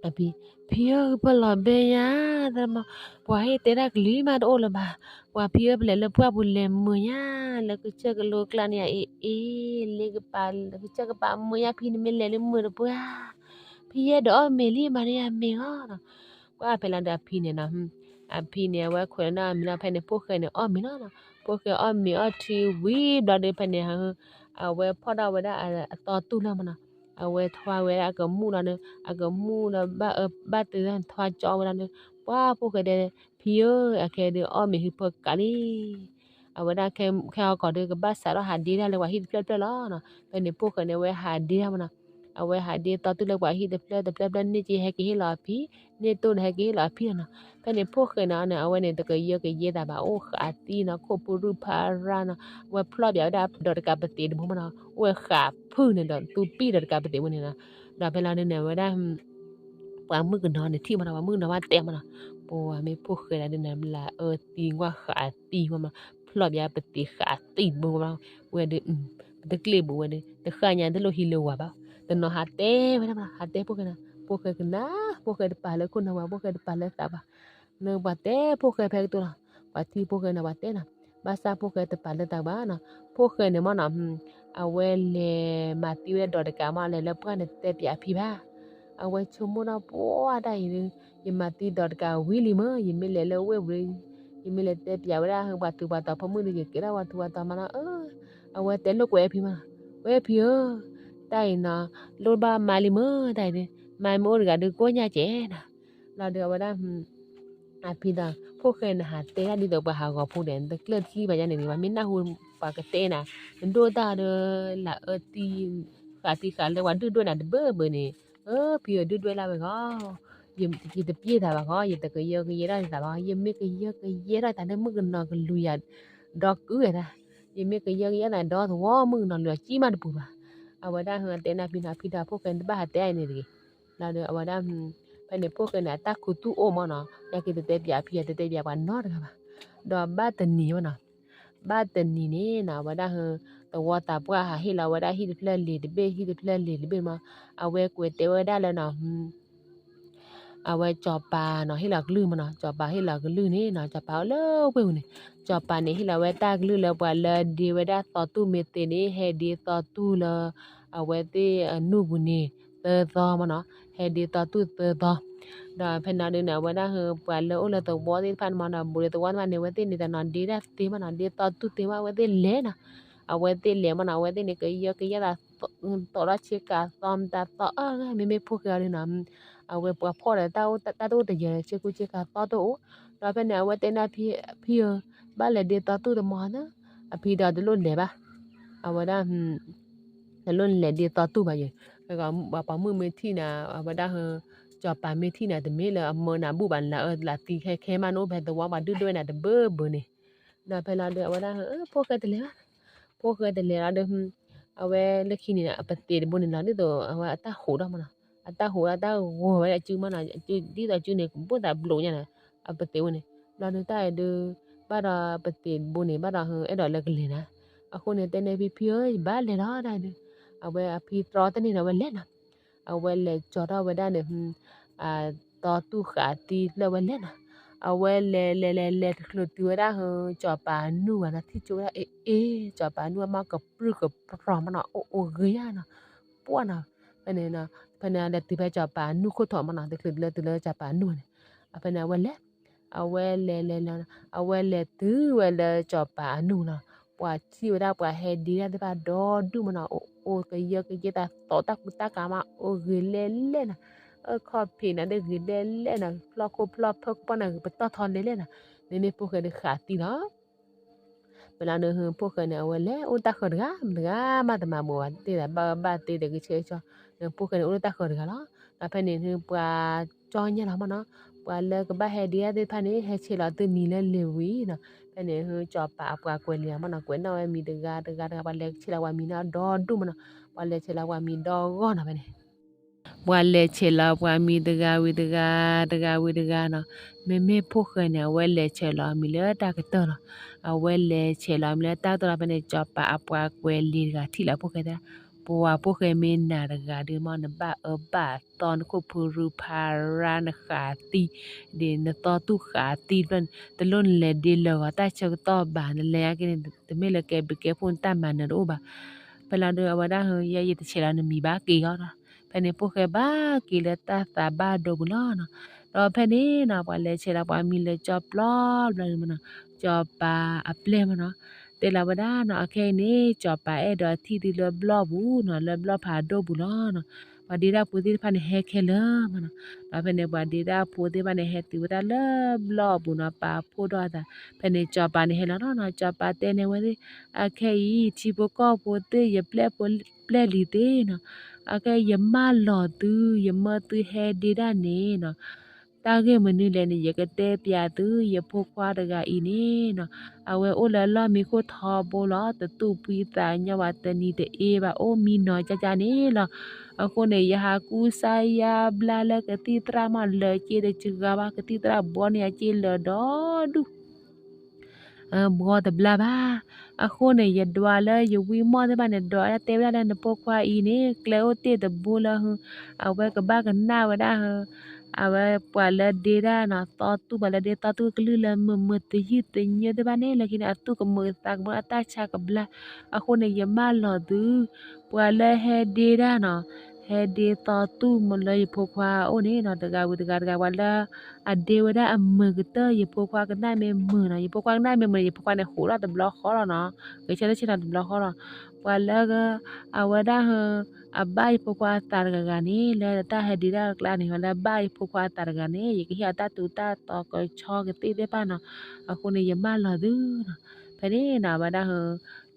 အဖံ, ဖံဧၢ ဟုဖၢလီၤဘဲယါ, ပှၤဟ့ၣ်တဲတၢ်ကလုၢ်မးတအိၣ်လၢၤဘၣ်, ပှၤဖံဧၢ ပလဲၤလၢပှၢ်ပူၤလဲၤမုာ်ညါ, လၢကစၢၢ်ကလိကျါန့ၣ်ယါ အ့ၣ်အ့ၣ် လ့ကပၤ လၢကစၢၢ်ကပၤမုာ်ညါ ဖံနမ့ၢ်လဲၤလၢမုာ်တပှၢ်, ဖံယဲဒီးအီၣ်မ့ၤလံ မၤန့ၢ်ယၤမ့ၤအီၤနီၤ, ပှၢ်ဖဲလီၤဒီးအဖံန့ၣ်နီၤ, အဖံန့ၣ် အဝဲခွဲးလီၤန့ၢ်အမ့ၤလီၤ ဖဲန့ၣ်ဖိၣ်ဃဲန့ၣ်အီၣ်မ့ၤလီၤနီၤ, ဖိၣ်ဃဲအီၣ်မ့ၤအီၣ်ထံဝံၤဘျီဒီး ဖဲန့ၣ် အဝဲဖီၣ်ထီၣ်ဝဲဒၣ်အသီတူၢ်လၢမးနီၤ, အဝဲထွါဝဲဒၣ်အကမူၣ်လီၤဒီး အကမူၣ်ဒီးဘၣ်အၢဘၣ်တၢ်ထွါကၠီဝဲလီၤဒီး ပှၢ်ဖိၣ်ဃဲတဲ ဖံဧၢ အခဲဒုးအီၣ်မ့ၤဟုဖၢကးလံ, အဝဲဒၣ်ခဲအံၤခီကီးဒီး ကဘၣ်စးထီၣ်ဟးဒ့တၢ်လၢပှၤဟံၣ်တဖျၢၣ်တဖျၢၣ်လီၤနီၤ, ဖဲန့ၣ်ဖိၣ်ဃဲန့ၣ် အဝဲဟးဒ့တၢ်မးနီၤ, အဝဲဟးဒ့သီတူၢ်လၢပှၤဟံၣ်တဖျၢၣ်တဖျၢၣ်တဖျၢၣ် န့ၢ်က့ဟဲက့ၤဟ့ၣ်လီၤအဖံ, န့ၢ်တိၢ်န့ၣ်ဟဲက့ၤဟ့ၣ်လီၤအဖံလီၤနီၤ, ဖဲန့ၣ်ဖိၣ်ဃဲန့ၣ် အဝဲန့ၣ် တကယၢကယဲသးဘၣ် အိၣ်ဃးသံနီၤ ခိၣ်ဖုရူၢ်ဖးရၢ်နီၤ, အဝဲဖျီၣ်ပၠးဝဲဒၣ်ဒီးတကးပသံးတဘိမးနီၤ, အိၣ်ဝဲဃးဖုၣ်န့ၣ်ဒီး သူပံၣ်ဒီးတကးပသံးဝဲန့ၣ်နီၤ, ဒီးဖဲလီၤဒုးန့ၣ် အဝဲဒၣ် ပှၤမုၣ်ကနီၤန့ၣ်ထံၣ်မးနီၤ, ပှၤမုၣ်ကနီၤဘၣ်တဲမးနီၤ, ပှၤမ့ၢ်ဖိၣ်ဃဲဒၣ်ဒုးန့ၣ် လၢအၢသံကွၢ်ဃးသံမး, ဖျီၣ်ပၠးပသံးဃးသံတဘိမး, ဝဲဒုး ပတကျ့ၣ်ဘူးဝဲဒုး တဃၣ်ညါတလိၣ်ဟံးလၢဝၤဘၣ်, တနီၤဟးတဲဝဲဒၣ်မးနီၤ, ဟးတဲဖိၣ်ဃဲန့ၣ်, ဖိၣ်ဃဲကနၣ်, ဖိၣ်ဃဲတပာ်လၢခိၣ်နၢ်ဝၤ ဖိၣ်ဃဲတပာ်လၢသးဘၣ်, နပှၤတဲဖိၣ်ဃဲဖဲကတိၤလီၤ, ပှၤထံၣ်ဖိၣ်ဃဲန့ၣ် ပှၤတဲနီၤ, ဘၣ်ဆၣ်ဖိၣ်ဃဲတပာ်လၢသးဘၣ်နီၤ, ဖိၣ်ဃဲန့ၣ်မးနီၤ အဝဲလဲၤမၤသံဝဲဒၣ်ဒီးတကးမး လဲၤလၢပှၢ်န့ၣ်တဲပၠးအဖံဘၣ်, အဝဲဆိကမိၣ်ထီၣ်ပှၢ်တၢ်အံၤဒုး, ယမၤသံဒီးတကးဝံၤလံမး ယမ့ၢ်လဲၤလၢဝ့ၢ်ပူၤဒီး, ယမ့ၢ်လဲၤတဲပၠးဝဲဒၣ်ပှၤထူးပှၤတီၤဖိမုၣ်ဒီး ယကဲထီၣ်ပှၤထူးပှၤတီၤမးနီၤ, အဝဲတဲလိာ်ကွဲအဖံမးနီၤ, ဝဲဖံဧၢ, တၢ်အံၤနီၤ, လိၣ်ဘၣ်မါလံမး တၢ်အံၤဒုး, မါမ့ၢ်အိၣ်တဂၤဒုးကိၢ်ညါကဲနီၤ, လီၤဒုးအဝဲဒၣ် အဖံဒီး ဖိၣ်ဃဲန့ၣ်ဟးတဲဒၣ်ဒ်သိးပှၤဟးဂီၤဖိဒီး တကျၢၢ်ထံၣ်ဘၣ်ယါန့ၣ် ပှၤမ့ၢ်နၢ်ဟူပှၤကတဲနၤ, နဒိၣ်တၢ်ဒီး လၢအၢသံ ဃးသံဃးလၢ ပှၤဒုၣ်ဒွဲၣ်နၤတဘၢဘၢန့ၣ်, အၢ ဖံဧၢ ဒုၣ်ဒွဲၣ်လၢဝဲဂီၢ်, ယတပျဲၢ်တၢ်ဘၣ်ဂီၢ်, ယတကယၢကယဲထီၣ်ယသးဘၣ်ဂီၢ်, ယမ့ၢ်ကယၢကယဲထီၣ်ယသးလၢမုၣ်ကနီၤကလူၤယၤ ဒီကုဝဲဒၣ်, ယမ့ၢ်ကယၢကယဲထီၣ်ဒီသဝီ မုၣ်ကနီၤလူၤယၤကံမးတပူၤဘၣ်, အဝဲဒၣ်ဟဲတဲနၢ်ဖံနီၤ ဖံဒီးဖိၣ်ဃဲန့ၣ်တဘၣ်ဟးတဲအါန့ၣ်တဂ့ၤ, လီၤဒီးအဝဲဒၣ် ဖဲန့ၣ်ဖိၣ်ဃဲန့ၣ် အတၢ်ခူသူၣ်အိၣ်မးနီၤ, ယက့ၤတတဲပၠးဖံ ယတတဲပၠးပှၤနီတဂၤဘၣ်, ဒီးဘၣ်တနံၤမးနီၤ, ဘၣ်တနံၤန့ၣ်နီၤ အဝဲဒၣ်ဟဲ သဝီသးပှၢ်ဟးဟ့ၣ်လီၤဝဲဒၣ်ဟံၣ်တဖျၢၣ်လံာ်တဘ့ၣ် ဟံၣ်တဖျၢၣ်လံာ်တဘ့ၣ်မး, အဝဲကွဲးတဲဝဲဒၣ်လၢနီၤ အဝဲစီၤပၤနီၤ ဟ့ၣ်လီၤကလုၢ်မးနီၤ, စီၤပၤဟ့ၣ်လီၤကလုၢ်န့ၣ်နီၤ စီၤပၤအိၣ်လၢဝ့ၢ်ပူၤန့ၣ်, စီၤပၤန့ၣ် ဟ့ၣ်လီၤဝဲတၢ်ကလုၢ်လၢပှၤလၢဒ့ဝဲဒၣ်သီတူၢ်မ့ၢ်သ့န့ၣ် ဟဲဒ့သီတူၢ်လၢ အဝဲသ့ၣ်အနူၢ်ပူၤန့ၣ် သၢသီမးနီၤ, ဟဲဒ့သီတူၢ်သၢသီ, ဒီးဖဲန့ၣ်ဒုးန့ၣ် အဝဲဒၣ်ဟဲ ပှၤလၢအိၣ်လၢသဝီသ့ၣ်တဖၣ်န့ၣ်မးနီၤ ဘူးလၢသဝီသ့ၣ်တဖၣ်န့ၣ် အဝဲသ့ၣ်န့ၣ်တနီၤဒ့တၢ်သ့မးနီၤ ဒ့သီတူၢ်သ့မး အဝဲသ့ၣ်လဲၤနီၤ, အဝဲသ့ၣ်လဲၤမးနီၤ အဝဲသ့ၣ်န့ၣ် ကယၢကယဲသး သီၣ်ထီၣ်ဆ့ကၤသီ မတၤသီအၢ မ့မ့ၢ်ဖိၣ်ဃဲအီၤဒုးနီၤ, အဝဲပှၤဖှီၣ်ဒီးတၢ်တအိၣ်တယၢၤ ဆ့ကူဆ့ကၤသီၣ်တအိၣ်, ဒီးဖဲန့ၣ် အဝဲတဲနၢ်ဖံ ဖံဧၢ, ဘၣ်လဲၤဒ့သီတူၢ်တမီၤသၢ, အဖံဒီးတလိၣ်လဲၤဘၣ်, အဝဲဒၣ် နလိၣ်နလဲၤဒ့သီတူၢ်ဘၣ်ယဲ, ပှၤပိာ်မုၣ်မ့ၢ်ထံၣ်နၤ အဝဲဒၣ်ဟ စီၤပၤမ့ၢ်ထံၣ်နၤ တမ့ၢ်လၢအမၢနၤဘူၣ်ဘၣ် နလၢအအၢလၢသံခဲခဲမး နအိၣ်ဖဲသဝီ ပှၤဒုၣ်ဒွဲၣ်နၤတဘၢဘၢန့ၣ်. ဒီးဖဲလီၤဒုး အဝဲဒၣ် ဖိၣ်ဃဲတလဲၤဘၣ်, ဖိၣ်ဃဲတလဲၤလီၤဒုး အဝဲလၢခံန့ၣ် အပသံးတဘိန့ၣ်လီၤ ဒ်သိးအဝဲအတၢ်ဟူးထီၣ်မးနီၤ, အတၢ်ဟူးဒီးတၢ်ဂီၤဝဲအစုမးနီၤ, ဒ်သိးအစုန့ၣ် ကဘိၣ်သးဘျိးညါနီၤ, အပသံးဝဲန့ၣ် ဘျီဒုးတၢ်အံၤဒုး ဘၣ်ဒီးပသံးတဘိန့ၣ် ဘၣ်ဒီးဟ အဲၣ်ဒိးလၢကလဲၤနၤ, အဃိန့ၣ် တဲန့ၢ်ဖံဖံဧၢ ယဘၣ်လဲၤလီၤဒၣ်ဒုး, အဝဲအဖံတြီတန့ၢ်ဒီး အဝဲလဲၤနီၤ, အဝဲလဲၤကၠီၤထီၣ်ဝဲဒၣ်န့ၣ် သီတူၢ်ဃာ်သံလၢအဝဲလဲၤနီၤ, အဝဲလဲၤလဲၤလဲၤလဲၤတချုးတုၤဝဲဒၣ်ဟ စီၤပၤအနူၢ်ဘၣ်နီၤ, ထံၣ်ကၠိဝဲဒၣ် အ့ အ့ စီၤပၤအနူၢ်အမးကပြုၢ်ကပြီၤမးနီၤ, အိၣ်အိၣ်ဂ့ၤယါနီၤ, ပှၢ်နီၤ, ဖဲန့ၣ် ဖဲန့ၣ်လဲၤတုၤဖဲစီၤပၤအနူၢ်ခိၣ်ထိးမးနီၤ, တချုးလၢတုၤလၢစီၤပၤအနူၢ်န့ၣ်, ဖဲန့ၣ် အဝဲလဲၤ အဝဲလဲၤလဲၤလီၤ, အဝဲလဲၤတုၤဝဲလၢစီၤပၤအနူၢ်နီၤ, ပှၤထံၣ်ဝဲဒၣ်ပှၤဟဲဒ့ဒၣ်သ့ၣ်တဖၣ်ဒီဒူၣ်မးနီၤ, အိၣ်အိၣ်ကယၢကယဲ တၢ်သီတၢ်ကူတၢ်ကၤမး အိၣ်ဂ့ၤလဲၣ်လဲၣ်နီၤ, အခီၣ်ဖံးန့ၣ်ဒ်ဂ့ၤလဲၣ်လဲၣ်နီၤ, ဖျီၣ်ခိၣ်ဖျီၣ်ဖၢခိၣ်ပှၢ်န့ၣ် ပတီၢ်ထီလဲၣ်လဲၣ်နီၤ, မ့မ့ၢ်ဖိၣ်ဃဲန့ၣ်ဃာ်သံလီၤ. ဖဲလီၤဒုး ဖိၣ်ဃဲန့ၣ် အဝဲလဲၤအိၣ်တၢ်ဃၢၤတဂၤ မတၤတဂၤမးတမၤဘူးဘၣ် တ့ၢ်သးဘၣ်အၢဘၣ်သီဒီးဂ့ၤဆၢကၠီ, ဖိၣ်ဃဲန့ၣ်အိၣ်လၢတၢ်ဃၢၤတဂၤလီၤ. ဒီးဖဲန့ၣ်ဟ ပှၤကၠီညါလီၤမးနီၤ, ပှၤလၢကဘၣ်ဟဲဒ့ဒၣ်သ့ၣ်တဖၣ်န့ၣ် ဟဲဆဲးလီၤသုမံၤလၢလံာ်ဝံၤနီၤ, ဖဲန့ၣ်ဟ စီၤပၤအပှၤကွဲးလံာ်မးနီၤ, ကွဲးနီၣ်ဝဲမံၤတဂၤတဂၤတဂၤ ပှၤလဲၤဆဲးလီၤပှၤမံၤန့ၣ်ဒီဒူၣ်မးနီၤ, ပှၤလဲၤဆဲးလီၤပှၤမံၤဒီဂီၢ်နီၤဖဲန့ၣ် ပှၤလဲၤဆဲးလီၤပှၤမံၤတဂၤဝံၤတဂၤ တဂၤဝံၤတဂၤနီၤ, မ့မ့ၢ်ဖိၣ်ဃဲန့ၣ် အဝဲလဲၤဆဲးလီၤအမံၤလၢတၢ်ကတၢၢ်လီၤ. အဝဲလဲၤဆဲးလီၤအမံၤလၢတၢ်ကတၢၢ်လီၤ ဖဲန့ၣ် စီၤပၤအပှၤကွဲးလံာ်တဂၤထံၣ်လီၤဖိၣ်ဃဲတဲ, ပှၤဖိၣ်ဃဲမ့ၢ်နၤတဂၤဒုးမး နဘၣ်အၢဘၣ်သီ နခိၣ်ဖူရူဖးရါ နဃာ်သံ ဒ်နသီတူၢ်ဃာ်သံတဖျၢၣ်န့ၣ် တလိၣ်နလဲၤဒ့လၢၤဂီၤတၢ်ဆၢကတီၢ်ဘၣ် နလဲၤအက့န့ၣ် တမ့ၢ်လၢကဲဘျုးကဲဖှိၣ် နတၢ်မၤနၢၤတအိၣ်ဘၣ်. ဖဲလီၤဒုး အဝဲဒၣ်ဟ ယဲယတဆဲးလီၤနမံၤဘၣ်က့ၤအီၤဒီး ဖဲန့ၣ် ဖိၣ်ဃဲဘၣ်က့ၤလၢတၢ်သးဘၣ်ဒိပူၤလီၤနီၤ. ဒီးဖဲန့ၣ်နီၤ ပှၤလဲၤဆဲးလီၤပှၤမံၤလၢကၠီပျီဘျီန့ၣ်မးနီၤ, စီၤပၤအပျဲၢ်မးနီၤ, တဲလီၤဝဲဒၣ်နီၤ အခဲအံၤန့ၣ် စီၤပၤအဲၣ်ဒိးထံၣ်သုလၢဘျီၣ်ပူၤနီၤ, လၢဘျီၣ်ဖးဒိၣ်ပူၤလီၤနီၤ. ပှၤဒ့တၢ်ဖိသ့ၣ်တဖၣ်န့ၣ် ဟဲခဲလၢာ်မးနီၤ. ဒီးဖဲန့ၣ် ပှၤဒ့တၢ်ဖိသ့ၣ်တဖၣ်န့ၣ် ဟဲတုၤဝဲဒၣ်လၢဘျီၣ်အပူၤနီၤ, ပာ်ဖှိၣ်ထီၣ်အသး. ဖဲန့ၣ် စီၤပၤန့ၣ်ဟဲလီၤနီၤနီၤ, စီၤပၤတဲန့ၢ်ဝဲသ့ၣ် အခဲအံၤ ထံဖိကီၢ်ဖိသ့ၣ် ယပျဲၢ်ဖိပျဲၢ်လံၤသ့ၣ်နီၤ, အခဲအံၤ ယမၢလီၤသု ယမၢသုဟဲဒ့ဒၣ်န့ၣ်နီၤ, တၢ်ဂ့ၢ်မနုၤလဲၣ်န့ၣ် ယကတဲပျးသု ယဖိခွါတဂၤအံၤန့ၣ်နီၤ, အဝဲအိၣ်လၢအလီၢ်မံခိၣ်ထီဘိလီၤ, တသူၣ်ဖှံသးညီဘၣ် တနံၤတအ့ဘၣ် အိၣ်မံနီၤကၠၢ်ကၠၢ်န့ၣ်လီၤ. အဃိန့ၣ် ယဟးကူစါယါဘျါလၢကသံၣ်သရၣ်မး လၢာ်စ့တစှၤဘၣ်, ကသံၣ်သရၣ်ဘှီန့ၢ်အစ့လၢာ်ဒီဒူၣ် ဘှီတဘျါဘၣ်. အဃိန့ၣ် ယဒွးလၢယဝံမီၢ်သ့ၣ်တဖၣ်န့ၣ် ဒွးဒၣ်တဲဝဲဒၣ်လၢနဖိခွါအံၤန့ၣ် ကျဲအိၣ်တ့ၢ်တဘိလၢ အဝဲကဘၣ်ကနၣ်ဝဲဒၣ် အဝဲပှၤလၢဒ့ဒၣ်နီၤ သီတူၢ် ပှၤလၢဒ့သီတူၢ်ကလုၢ်လၢမုာ်မုာ်တယုၢ်တညၢၢ်သ့ၣ်တဖၣ်န့ၣ် လၢခံန့ၣ် အသူၣ်ကမုာ်သးကမုာ်အတၢ်ဆါကဘျါ. အဃိန့ၣ် ယမၢလီၤသု ပှၤလၢဟဲဒ့ဒၣ်နီၤ ဟဲဒ့သီတူၢ်မးလၢယဖိခွါအအိၣ်န့ၣ်နီၤ တဂၤဝံၤတဂၤ တဂၤပှၤလၢ အဒ့ဝဲဒၣ်အမုာ်ကတၢၢ် ယဖိခွါကနၣ်မ့ၢ်မုာ်နီၤ, ယဖိခွါကနၣ်မ့ၢ်မုာ်န့ၣ် ယဖိခွါန့ၣ်ဟူးထီၣ်တဘျီဃီလီၤနီၤ, ဂဲၤဆၢထၢၣ်ဆ့ၣ်နီၤတဘျီဃီလီၤ. ပှၤလၢ အဝဲဒၣ်ဟ အဘၣ်ယဖိခွါအသးတဂၤဂၤန့ၣ် လၢတၢ်ဟဲဒ့ဒၣ်အကျါန့ၣ် လၢဘၣ်ယဖိခွါအသးတဂၤန့ၣ် ယကဟ့ၣ်အီၤတၢ်တူၤတၢ်တီကဆီကသ့ၣ်သ့ၣ်တဖၣ်နီၤ, အဃိန့ၣ် ယမၢလီၤသုနီၤ. ဖဲန့ၣ်နီၤ အဝဲဒၣ်ဟ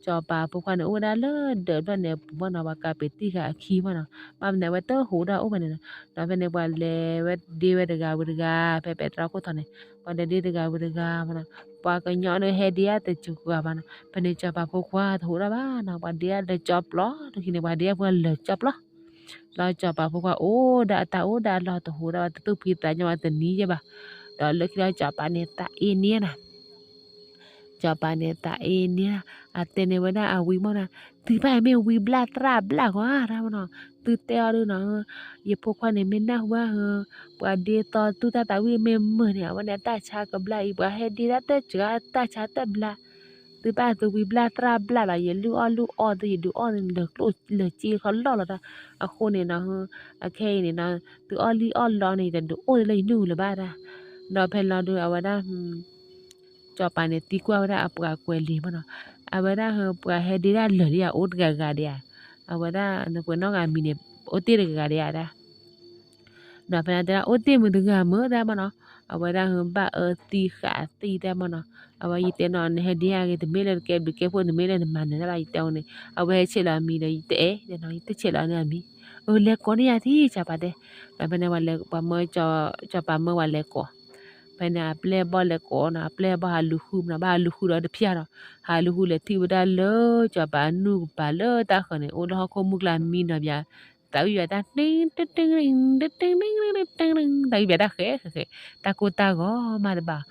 စီၤပၤဖိခွါန့ၣ် အိၣ်ဝဲဒၣ်လၢဒၢးဖျၢၣ်န့ၣ်အပူၤမးနီၤ ပှၤကးပ့ၤတံၢ်ဃာ်အခံမးနီၤ, ဘၣ်မနုၤအဝဲတဟူးထီၣ်အိၣ်ဖဲန့ၣ်နီၤ, ဒီးဖဲန့ၣ် ပှၤလဲၤဝဲဒ့ဝဲတဂၤဝံၤတဂၤ ဖဲပဲတြီခိၣ်ထီန့ၣ် ပှၤလဲၤဒ့တဂၤဝံၤတဂၤမးနီၤ, ပှၤကညီန့ၣ်ဟဲဒ့ဧါတစှၤဘၣ်နီၤ, ဖဲန့ၣ် စီၤပၤဖိခွါတဟူးထီၣ်ဘၣ်နီၤ, ပှၤဒ့ဧါလၢာ်ကၠီပျီ, လၢခံန့ၣ် ပှၤဒ့ဧါဖိလၢာ်ကၠီပျီ လီၤစီၤပၤဖိခွါအိၣ်ဒၣ်အတၢ်အိၣ်ဒၣ်အလီၢ်တဟူးဒၣ်ဘၣ် တသူၣ်ဖှံသးညီဘၣ်တနံၤယဲဘၣ်, ဒီးလၢခံလီၤစီၤပၤန့ၣ်သးအ့န့ၢ်နီၤ စီၤပၤန့ၣ်သးအ့န့ၢ်, အတဲန့ၢ်ဝဲဒၣ်အဝံမးနီၤ, သုဘၣ်မ့ၢ်ဝံဘျၣ်သရၣ်ဘျၣ်ဂီၤတၢ်မးနီၤ, သုတဲအီၤဒုနီၤ, ယဖိခွါန့ၣ်မ့ၢ်နၢ်ဟူဘၣ်ဟၢ ပှၤဒ့သီတူၢ်တၢ်သးဝံၣ်မ့ၢ်မုာ်န့ၣ် အဝဲန့ၣ်အတၢ်ဆါကဘျါအံၤ ပှၤဟဲဒ့တၢ်တစှၤတၢ်ဆါတဘျါ သုဘၣ်သုဝံဘျၣ်သရၣ်ဘျၣ်လီၤ, ယလုၢ်အီၣ်လုၢ်အီသု ယဒုးအီၣ်သုလၢာ်ကျိၣ်လၢာ်စ့ခီလီၢ်လီၤတၢ်, အဃိန့ၣ်နီၤ, အခဲအံၤန့ၣ်နီၤ, သုအီၣ်လံအီၣ်လီန့ၣ် ယတဒုးအိၣ်လၢယနုၢ်လၢၤဘၣ်တၢ်, ဒီးဖဲလီၤဒုးအဝဲဒၣ် စီၤပၤန့ၣ်သံကွၢ်ဝဲဒၣ်အပှၤကွဲးလံာ်မးနီၤ, အဝဲဒၣ်ဟၢ ပှၤဟဲဒ့ဒၣ်လၢာ်လံဧါ အိၣ်တဂၤဂၤဒံးဧါ, အဝဲဒၣ်နကွဲးနီၣ်ဂၤမံၤန့ၣ် အိၣ်တ့ၢ်တဂၤဂၤဒံးဧါဒၣ်, ဒီးဖဲန့ၣ်တဲဒၣ် အိၣ်တ့ၢ်မုာ်တဂၤမုာ်တၢ်မးနီၤ, အဝဲဒၣ်ဟဲဘၣ်အၢသံဃာ်သံတၢ်မၢ်နီၤ, အဝဲယတဲနီၤ နဟဲဒ့အဂ့ၤ တမ့ၢ်လၢနကဲဘျုးကဲဖှိၣ် တမ့ၢ်လၢနမၤနၢၤတၢ်ဘၣ် ယတဲအီၤန့ၣ် အဝဲဟဲဆဲးလီၤအမံၤဒီး ယတအဲၣ်နီၤ ယတဆဲးလီၤန့ၢ်အမံၤ, အၢ လဲၤကိးန့ၢ်ယၤသံ စီၤပၤတဲ, ဒီးဖဲန့ၣ် ပှၤမၢ စီၤပၤမၢဝဲလဲၤကိး ဖဲန့ၣ် အပျဲၢ်ဘီၣ်လဲၤကိးနီၤ အပျဲၢ်ဘီၣ်ဟးလူၤဃုမနီၤ ဘၣ်ဟးလူၤဃုဒီးတဖျၢၣ်ဒီး ဟးလူၤဃုလဲၤထံၣ်ဝဲဒၣ်လၢ စီၤပၤအနူၢ်ကပၤလၢတၢ်ဃၢၤန့ၣ် အိၣ်လၢဟီၣ်ခိၣ်မုၢ်ကျါမံနီၤဘၣ်, သးဝံၣ်ဘၣ်တၢ် တံတံတံတံတံတံတံ သးဝံၣ်ဘၣ်တၢ်ဃဲဃဲဃဲ တၢ်ကိၢ်တၢ်ဂီၤမးတဘၣ်,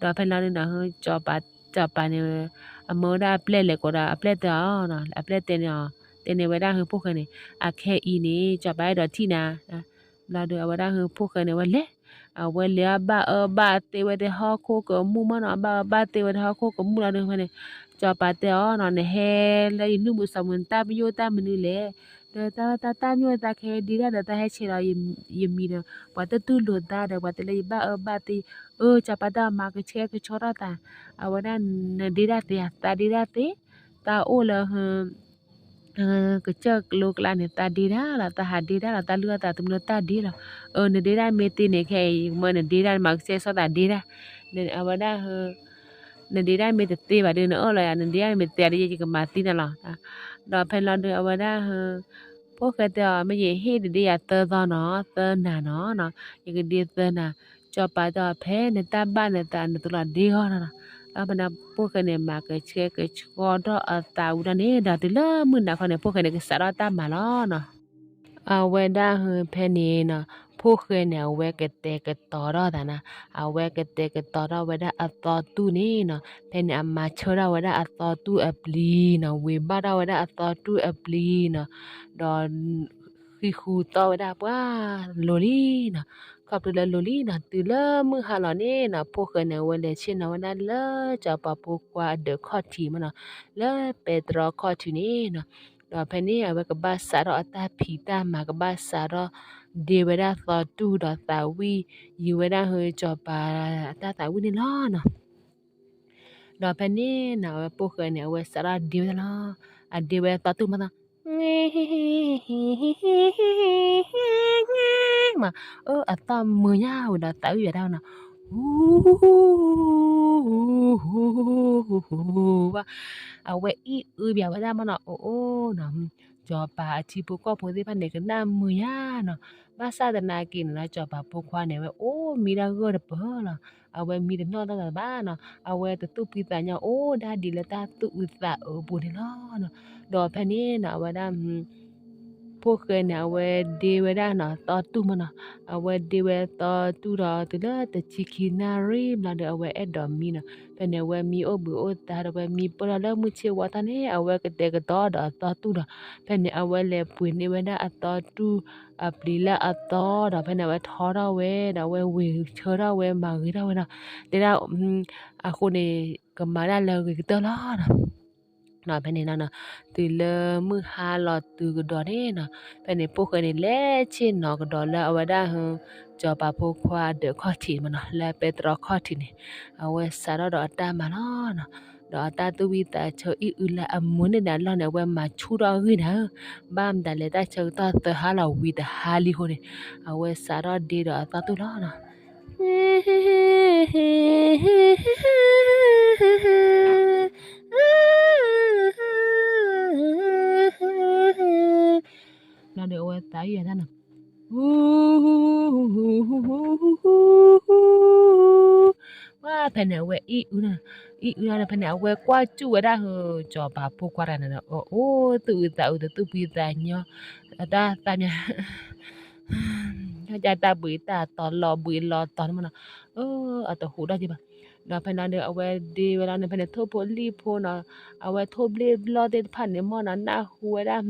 ဒီးဖဲလီၤဒုနီၤ စီၤပၤန့ၣ် အမၢဝဲဒၣ်အပျဲၢ်လဲၤကိးဒီး အပျဲၢ်တဲအီၤ အပျဲၢ်တဲန့ၣ်အီၤ တဲန့ၢ်ဝဲဒၣ်ဟဲဖိၣ်ဃဲန့ၣ် အခဲအံၤန့ၣ် စီၤပၤအဲၣ်ဒိးထံၣ်နၤ ဘျီဒီး အဝဲဒၣ်ဟဲဖိၣ်ဃဲန့ၣ် အဝဲလဲၤ, အဝဲလဲၤအဘၣ်အၢဘၣ်သီဝဲသ့ၣ်ဟီၣ်ခိၣ်ကမူၣ်မနီၤ အဘၣ်အၢဘၣ်သီဝဲသ့ၣ်ဟီၣ်ခိၣ်ကမူၣ်လီၤဒီးဖဲန့ၣ် စီၤပၤတဲအီၤနီၤ နဟဲလၢယနုၢ်မုာ်စီၤမုာ် နတၢ်ပညိၣ်တၢ်မနုၤလဲၣ်, ဒီးတၢ်တၢ်တၢ်ပညိၣ်သးခဲဒ့ဒၣ်ဒီး တၢ်ဟဲဆဲးလီၤယမံၤဒီး ပှၤတတူၢ်လိာ်သးဒီး ပှၤတဲလၢယဘၣ်အၢဘၣ်သီ, အၢ စီၤပၤတဲအီၤ မၤကဆှဲကဆှီထီၣ်သး, အဝဲဒၣ် နဒ့ဒၣ်သ့ဧါ သးဒ့ဒၣ်သ့, သးအိၣ်လၢ ကစၢၢ်ကျိၤကျါန့ၣ် သးဒ့ဒၣ်လီၤ သးဟးဒ့ဒၣ်လီၤ တၢ်လုၢ်အီၣ်သးသမူလၢတၢ်ဒ့လီၤ, အၢ နဒ့ဒၣ်မ့ၢ်သ့န့ၣ် ခဲအံၤ ယကမၢနဒ့ဒၣ် မၤကဆှဲကဆှီသးဒ့ဒၣ်, အဝဲဒၣ် နဒ့ဒၣ်မ့ၢ်တသ့ဘၣ်ဒီး နအၢၣ်လီၤယၤ နဒ့ဒၣ်မ့ၢ်တသ့ဒီး ယကမၤသံနၤလီၤ, ဒီးဖဲလီၤဒုး အဝဲဒၣ် ဖိၣ်ဃဲတဲအီၤ မ့ၢ်ယဟ့ၣ်တဒ့ယၤသၢသီနီၤ သၢနၤနီၤ, ယကဒ့သၢနၤ, စီၤပၤတဲအီၤ ဖဲနတၢ်ဘၣ်နသး နတလီၤဒ့ဂီၢ်နီၤ, ဒီးဖဲန့ၣ် ဖိၣ်ဃဲန့ၣ် မၤကဆှဲကဆှီထီၣ်အသးဝံၤဒီးန့ၣ် ဒီးတုၤလၢမုၢ်နၤခီန့ၣ် ဖိၣ်ဃဲန့ၣ် ကစးထီၣ်တၢ်မၤလီၤနီၤ အဝဲဒၣ်ဟဲဖဲန့ၣ်နီၤ ဖိၣ်ဃဲန့ၣ် အဝဲကတဲာ်ကတီၤထီၣ်သးနီၤ, အဝဲကတဲာ်ကတီၤထီၣ်ဝဲဒၣ်အသီတူၢ်န့ၣ်နီၤ, ဖဲန့ၣ် အမၤဆၢထီၣ်ဝဲဒၣ်အသီတူၢ်အပျံၤနီၤ, ဝ့ၤဘၣ်ထီၣ်ဝဲဒၣ်အသီတူၢ်အပျံၤနီၤ, ဒီး ဃံဃူသီဝဲဒၣ်ပှၤလိၤလံနီၤ, ခီဖျိလၢလိၤလံနီၤ, တုၤလၢမုၢ်ဟါလီၤန့ၣ်နီၤ ဖိၣ်ဃဲန့ၣ် အဝဲလဲၤဆ့ၣ်နီၤဝဲဒၣ်လၢစီၤပၤဖိခွါအဒၢးခီၣ်ထံးမနီၤ, လၢပဲတြီခီၣ်ထံးန့ၣ်နီၤ, ဒီးဖဲန့ၣ် အဝဲကဘၣ်စးထီၣ်အတၢ်ဖံးတၢ်မၤ ကဘၣ်စးထီၣ်ဒ့ဝဲဒၣ်သီတူၢ်ဒီးသးဝံၣ် ယံၤဝဲဒၣ်ဟဲစီၤပၤအတၢ်သးဝံၣ်န့ၣ်လီၤနီၤ. ဒီးဖဲန့ၣ်နီၤ အဝဲဖိၣ်ဃဲန့ၣ် အဝဲစးထီၣ်ဒ့ဝဲဒၣ်လီၤ, အဒ့ဝဲသီတူၢ်မးသီ မး, အၢ အသီၣ်မုာ်ညါဝံၤဒီးသးဝံၣ်ဝဲဒၣ်နီၤ, ဝါ, အဝဲအံၣ်အုဘၣ်ဝဲဒၣ်မနီၤ, အိၣ်အိၣ်နီၤ, စီၤပၤအထံဖိကီၢ်ဖိသ့ၣ်တဖၣ်န့ၣ် ကနၣ်မုာ်ညါနီၤ, ဘၣ်ဆၣ်သနာ်က့န့ၣ်နီၤ စီၤပၤဖိခွါန့ၣ် အဝဲအိၣ်မံတၢ်ဂၢၢ်တပၢၢ်လီၤ, အဝဲမံတနီၣ်တၢ်ဘၣ်နီၤ, အဝဲတသူၣ်ဖှံသးညီအိၣ်ဒၣ်ဒ်လၢတၢ်သူၣ်အုးသးအုးအပူၤန့ၣ်လီၤ. ဒီးဖဲန့ၣ်နီၤ အဝဲဒၣ် ဖိၣ်ဃဲန့ၣ် အဝဲဒ့ဝဲဒၣ်နီၤ သီတူၢ်မနီၤ, အဝဲဒ့ဝဲသီတူၢ်ဒီးတုၤလၢတဆံခံနၣ်ရံၣ်ဘျီဒီး အဝဲအဲၣ်ဒိးမံနီၤ, ဖဲန့ၣ် အဝဲမံအိၣ်ဘှံးအိၣ်သါဒီး အဝဲမံပၢၢ်ထီၣ်လၢမုၢ်ဆ့ၣ်ဝါထီၣ်န့ၣ် အဝဲကတဲာ်ကတီၤဒီးအသီတူၢ်ဒီး ဖဲန့ၣ် အဝဲလဲၤပှ့ၤန့ၢ်ဝဲဒၣ်အသီတူၢ်အပျံၤလၢအသီဒီး ဖဲန့ၣ် အဝဲထီထီၣ်ဝဲဒီး အဝဲဝ့ၤဆၢထီၣ်ဝဲ မၤဂ့ၤထီၣ်ဝဲဒီး တဲဒၣ် အဃိန့ၣ် ကမၤဒၣ်လၢအဂ့ၤကတၢၢ်လီၤနီၤ. ဒီးဖဲန့ၣ်နီၤ တုၤလၢမုၢ်ဟါလီၤတုၤကဒီးန့ၣ်နီၤ ဖဲန့ၣ် ဖိၣ်ဃဲန့ၣ် လဲၤဆ့ၣ်နီၤကဒီးလၢအဝဲဒၣ် စီၤပၤဖိခွါအဒၢးခီၣ်ထံးမနီၤ လၢပဲတြီခီၣ်ထံးန့ၣ် အဝဲစးထီၣ်ဒီးအတၢ်မၤလီၤနီၤ. ဒီးအတၢ်သူၣ်ဝံၣ်သးဆၢအံၣ်အုလၢအမုာ်န့ၢ်ဒၣ်အလီၢ်န့ၣ် အဝဲမၤဆူၣ်ထီၣ်အဂ့ၢ်နၤဧၢ, ဘၣ်မတၤလဲၣ်တၢ်ဆၢကတီၢ်သၢဟါလီၤဝံၤတဟါလံအဃိန့ၣ် အဝဲစးထီၣ်ဒ့ဒီးအသီတူၢ်လီၤနီၤ. ဘျီဒီးအဝဲသးအံၣ်အတၢ်နီၤ ဝါ ဖဲန့ၣ် အဝဲအံၣ်အု အံၣ်အုဒီး ဖဲန့ၣ် အဝဲကွၢ်စူၣ်ဝဲဒၣ် စီၤပၤဖိခွါတဂၤန့ၣ်ဒီး အအိၣ်သူၣ်အုးသးအုး တသူၣ်ဖှံသးညီ အတၢ်သးမံ တၢ်ဘှံးတၢ်တီၤလီၤဘှံးလီၤတီၤန့ၣ်မနီၤ အတဟူးဒိၣ်က့ဘၣ်. ဒီးဖဲန့ၣ်ဒီး အဝဲဒ့ဝဲလီၤန့ၣ် ဖဲန့ၣ် ထိၣ်ဖိလံၣ်ဖိနီၤ အဝဲထိၣ်ဘျ့ၣ်ဘျီၣ်သ့ၣ်တဖၣ်န့ၣ်မနီၤ နၢ်ဟူဝဲဒၣ်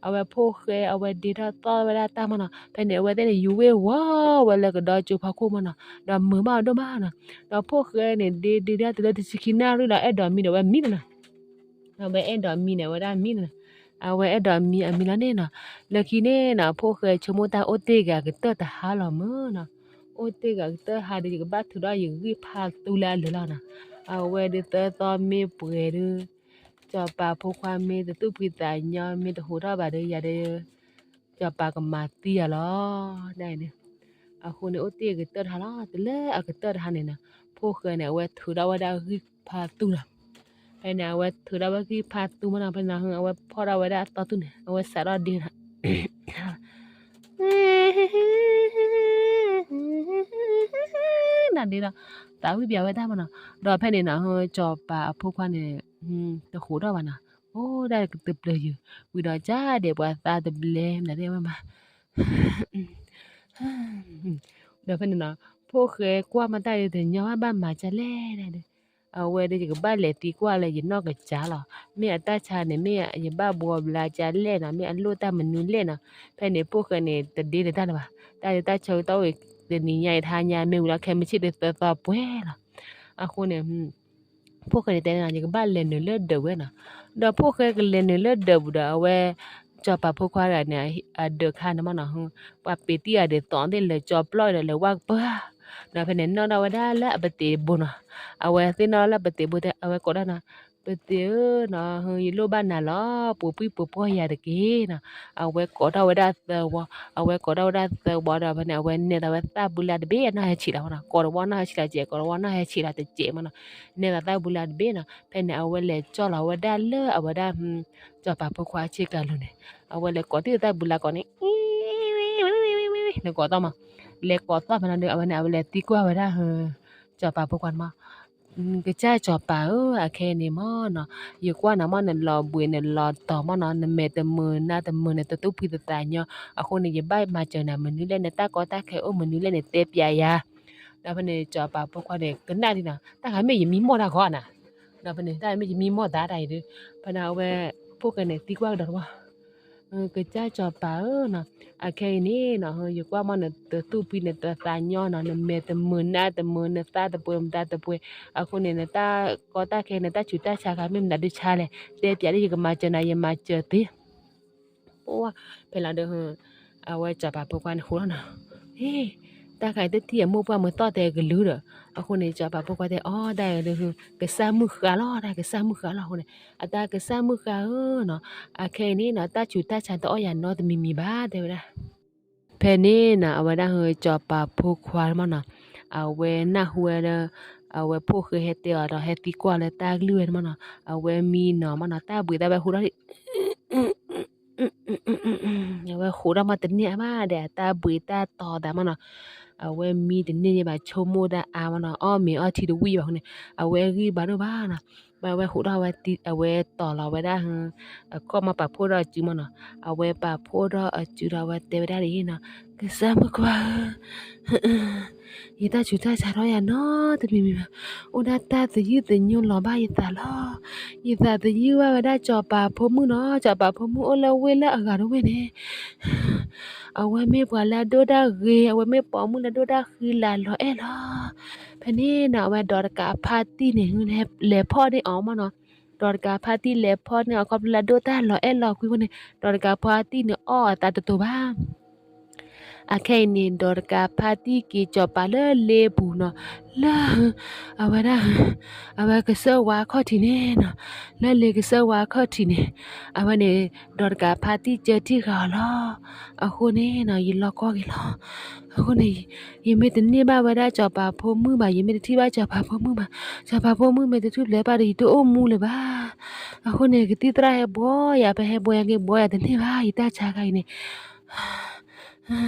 အဝဲဖိၣ်ဃဲ အဝဲဒ့ထီၣ်သီၣ်ဝဲဒၣ်တၢ်မနီၤ ဖဲန့ၣ် အဝဲသ့ၣ်န့ၣ် ယူၤဝ့ၢ်ဝီၤဝဲလၢကဒီကၠိဖီခိၣ်မနီၤ ဒီးမုာ်ဘၣ်အဒိၣ်မးနီၤ. ဒီးဖိၣ်ဃဲန့ၣ် ဒ့ဒ့ဒၣ်တုၤလၢတဆံခံနၣ်ရံၣ်ဒီး အဲၣ်ဒိးမံဒီး အဝဲမံန့ၣ်နီၤ. အဝဲအဲၣ်ဒိးမံန့ၣ် အဝဲဒၣ်မံန့ၣ်နီၤ. အဝဲအဲၣ်ဒိးမံအမံလီၤန့ၣ်နီၤ. လၢခံန့ၣ်နီၤ ဖိၣ်ဃဲဆိကမိၣ်တၢ် အိၣ်တ့ၢ်ဂၤကတၢၢ်တဟါလီၤမုၢ်နီၤ. အိၣ်တ့ၢ်ဂၤကတၢၢ်ဟါဒီး ယကဘၣ်ထုးထီၣ်ယဂံၢ်ဖးသူလၢအလၢာ်လီၤနီၤ. အဝဲဒုးသၢသီမ့ၢ်ပှဲၤဒုး စီၤပၤဖိခွါမ့ၢ်တသူၣ်ဖှံသးညီ မ့ၢ်တဟူးထီၣ်ဘၣ်ဒီးယၤဒီး စီၤပၤကမၤသံယၤလီၤ. ဒ်န့ၣ် အဃိန့ၣ် အိၣ်တ့ၢ်အကတၢၢ်တဟါလီၤ. တုၤလၢအကတၢၢ်တဟါန့ၣ်နီၤ ဖိၣ်ဃဲန့ၣ် အဝဲထုးထီၣ်ဝဲဒၣ်ဂံၢ်ဖါသူလီၤ. ဖဲန့ၣ် အဝဲထုးထီၣ်ဝဲဂံၢ်ဖါသူမနီၤ, ဖဲန့ၣ် အဝဲဖီၣ်ထီၣ်ဝဲဒၣ်အသီသူန့ၣ် အဝဲစးထီၣ်ဒ့နီၤ နဒ့ဒီး သးဝံၣ်ပၠးဝဲဒၣ်မနီၤ. ဒီးဖဲန့ၣ်နီၤ စီၤပၤအဖိခွါန့ၣ် တဃိးထီၣ်ဘၣ်နီၤ, အိၣ်ဒၣ်တပျၢၤယုာ်, ဝံၤဒီးကၢ်ဒဲးပှၤသးတဘျဲ မနုၤသ့ၣ်ဝဲမး ဒီးဖဲန့ၣ်နီၤ ဖိၣ်ဃဲကွၢ်မတၢ်ဒုးတညီဘၣ် ဘၣ်မၤဒ်လဲၣ်ဒၣ်ဒီး, အဝဲဒီးယကဘၣ်လဲၤသံကွၢ်လၢယနီၢ်ကစၢ်လီၤ. မ့ၢ်အတၢ်ဆါန့ၣ် မ့ၢ်ယဘၣ်ဘှီဘျါဒ်လဲၣ်နီၤ, မ့ၢ်အလိၣ်တၢ်မနုၤလဲၣ်နီၤ. ဖဲန့ၣ် ဖိၣ်ဃဲန့ၣ် တဒ့တတၢ်လၢၤဘၣ်. တၢ်ဒုးတၢ်ဆၢကတီၢ်အိၣ် တနံၤညါအံၤ တဟါညါမ့ၢ်ဝံၤလီၤ ခဲမုၢ်ဆ့ၣ်ဒုးသၢသီပှဲၤလီၤ. အဃိန့ၣ် ဖိၣ်ဃဲန့ၣ်တဲန့ၣ်နီၤ ယကဘၣ်လဲၤနုာ်လၢဒၢးဝဲနီၤ. ဒီးဖိၣ်ဃဲကလဲၤနုာ်လၢဒၢးပူၤဒီး အဝဲ စီၤပၤဖိခွါတဂၤန့ၣ် အဒၢးခါန့ၣ်မနီၤ, ပှၤပ့ၤတံၢ်အဒုးသီသ့ၣ်လၢာ်ကၠီပျီၢ်ဒီး လဲၤဝၢ်ကပၢၢ်, ဒီးဖဲန့ၣ် နီၣ်ထီၣ်ဝဲဒၣ်လၢအပသံးဘိနီၤ. အဝဲသ့ၣ်နီၣ်လၢပသံးဘိတဲ အဝဲကိးဒၣ်နီၤ, ပသံးဧၢနီၤ, ယလိၣ်ဘၣ်နၤလီၤ, ပှ့ၤပှံၢ်ပှ့ၤပှီၢ်ယၤတက့ၢ်နီၤ. အဝဲကိးထီၣ်ဝဲဒၣ်သၢဝီ, အဝဲကိးထီၣ်ဝဲဒၣ်သၢဝီဒီး ဖဲန့ၣ် အဝဲနဲၣ်သးဝဲသၣ်ဘုလၢ်တဘ့ၣ် အနီၢ်ဟဲဆံးလီၤမနီၤ, ကိးတဝီနီၢ်ဟဲဆံးလီၤတစဲး, ကိးတဝီနီၢ်ဟဲဆံးလီၤတစဲးမနီၤ, နဲၣ်သးသၣ်ဘုလၢ်တဘ့ၣ်နီၤ. ဖဲန့ၣ် အဝဲလဲၤကၠီၣ်လီၤဝဲဒၣ်လၢအဝဲဒၣ် စီၤပၤဖိခွါဆ့ကၤလိၤန့ၣ်, အဝဲလဲၤကိးတံၢ်သၣ်ဘုလၢ်ကိးန့ၣ် လဲၤကိးသီၣ်မး, လဲၤကိးသီၣ်ဖဲန့ၣ်ဒီး အဝဲန့ၣ် အဝဲလဲၤသံကွၢ်ဝဲဒၣ် စီၤပၤဖိခွါန့ၣ်မး, ကစၢ်စီၤပၤဧၢ, အခဲအံၤန့ၣ်မနီၤ, ယကွၢ်နၤမး နလီၤဘှံးနလီၤတီၤမနီၤ, နမဲာ်တမုာ်နါတမုာ် နတသူၣ်ဖှံသးညီ, အဃိန့ၣ် ယဘၣ်မၤစၢၤနၤမနုၤလဲၣ်, နတၢ်ကီတၢ်ခဲအိၣ်မနုၤလဲၣ်န့ၣ် တဲပၠးယၤ. ဒီးဖဲန့ၣ် စီၤပၤဖိခွါန့ၣ် ကနၣ်ဒံးနီၤ, တၢ်ဂၤမ့ၢ်ယမံမီၢ်တၢ်ဂီၤနၤ, ဒီးဖဲန့ၣ် တၢ်ဂၤမ့ၢ်ယမံမီၢ်သးတၢ်အံၤဒီး, ဖဲန့ၣ် အဝဲ ဖိၣ်ဃဲန့ၣ် သံကွၢ်ကဒီးတဝီ ကစၢ်စီၤပၤဧၢနီၤ, အခဲအံၤန့ၣ်နီၤ ယကွၢ်မး နတသူၣ်ဖှံနတသးညီနီၤ, နမဲာ်တမုာ်နါတမုာ် နသးတပှဲၤမတၤတပှဲၤ, အဃိန့ၣ် နတၢ်ကီတၢ်ခဲ နတၢ်ဆူးတၢ်ဆါခါ မ့ၢ်မတၤဒုးဆါလဲၣ်, တဲပၠးလၢယကမၤစၢၤနၤ ယမၤစၢၤသ့ ဖဲလီၤဒီး အဝဲစီၤပၤဖိခွါန့ၣ်ဃိလီၤနီၤ, တၢ်ခါအံၤတထံၣ်အမိၢ်ပှၢ်မုၢ်သီၣ်တဲကလုၢ်ဒီး, အဃိန့ၣ် စီၤပၤဖိခွါတဲအီၤ တၢ်အံၤဒီး ကစၢ်မုၣ်ဃါလီၤ, တၢ်ကစၢ်မုၣ်ဃါလီၤအဃိန့ၣ်, အတၢ်ကစၢ်မုၣ်ဃါဧၢနီၤ, အခဲအံၤန့ၣ်နီၤ တၢ်ဆူးတၢ်ဆါတအီၣ်ယၤနီတမံၤမံၤဘၣ် တဲဝဲဒၣ်. ဖဲန့ၣ်နီၤ အဝဲဒၣ် စီၤပၤဖိခွါမနီၤ, အဝဲနၢ်ဟူဝဲလၢ အဝဲဖိၣ်ဃဲဟဲတဲအီၤဒီး ဟဲသံကွၢ်လၢတၢ်ကလုၢ်ဝဲန့ၣ်မနီၤ, အဝဲမံနီၤမနီၤ တၢ်ဘှံးသးဝဲဟူထီၣ် အဝဲဃိးထီၣ်မးတန့ၢ်အါဘၣ်ဒီး အတၢ်ဘှံးတၢ်တီၤသးမနီၤ, အဝဲမံတန့ၢ်ဘၣ် ဆိကမိၣ်တၢ်အါမနီၤ, အီၣ်မ့ၤအီထံတဝံၣ်ဘၣ်အဃိန့ၣ် အဝဲဂံၢ်ဘါဒိၣ်ဘၣ်နီၤ, ဘၣ်ဝဲဃိးထီၣ်ဝဲ အဝဲတီၤလီၤဝဲဒၣ် အခီၣ်မးပာ်ဖှိၣ်ထီၣ်အစုမနီၤ, အဝဲပာ်ဖှိၣ်ထီၣ်အစုဒီး အဝဲတဲဝဲဒၣ်ဒ်အံၤနီၤ, ကစၢ်မုၣ်ခွါဧၢ ယတၢ်ဆူးတၢ်ဆါထီၣ်ယၤနီတမံၤမံၤဘၣ်, အိၣ်ဒၣ်တၢ်သယုၢ်သညိလီၤဘၣ်ယသးလီၤ, ယသးသယုၢ်ဘၣ်ဝဲဒၣ်စီၤပၤဖိမုၣ်နီၤ, စီၤပၤဖိမုၣ်အိၣ်လၢဝ့ၢ်လၢအဂၤတဝ့ၢ်န့ၣ် အဝဲမ့ၢ်ပှၤလၢအဒိၣ်တၢ်ဂ့ၤ, အဝဲမ့ၢ်ပိာ်မုၣ်လၢအဒိၣ်တၢ်ဃံလၤလီၤအဲၣ်လီၤ. ဖဲန့ၣ်နီၤ အဝဲဒီးတကးဖါတံၢ်န့ၣ် လဲၤဖီၣ်န့ၢ်အီၤမနီၤ, ဒီးတကးဖါတံၢ်လဲၤဖီၣ်န့ၢ်အီၤ ခီဖျိလၢအဒိၣ်တၢ်လီၤအဲၣ်လီၤကွံအဃိန့ၣ် ဒီးတကးဖါတံၢ်န့ၣ်အီၣ်အသးတတိၤဘၣ်. အခဲအံၤန့ၣ် ဒီးတကးဖါတံၢ်က့ၤစီၤပၤလၢလ့ပူၤနီၤ, လၢ အဝဲဒၣ် အဝဲကစၢၢ်ဝါအခီၣ်ထံးန့ၣ်နီၤ, လၢလ့ကစၢၢ်ဝါအခီၣ်ထံးန့ၣ်, အဝဲန့ၣ် ဒီးတကးဖါတံၢ်ကၢထံၣ်ဃာ်အီၤလီၤ. အဃိန့ၣ်နီၤ ယလီၤကီၢ်က့ၤလီၤ. အဃိန့ၣ် ယမ့ၢ်တန့ၢ်ဘၣ်ဝဲဒၣ်စီၤပၤဖိမုၣ်ဘၣ်, ယမ့ၢ်တထံၣ်ဘၣ်စီၤပၤဖိမုၣ်ဘၣ်, စီၤပၤဖိမုၣ်မ့ၢ်တထူၣ်ဖျဲးဘၣ်ဒီး ယတအိၣ်မူလၢၤဘၣ်. အဃိန့ၣ် ကသံၣ်သရၣ်ဟဲဘှီယၤ ဖဲဟဲဘှီယၤက့ၤဘှီယၤတန့ၢ်ဘၣ် ယတၢ်ဆါခါအံၤန့ၣ်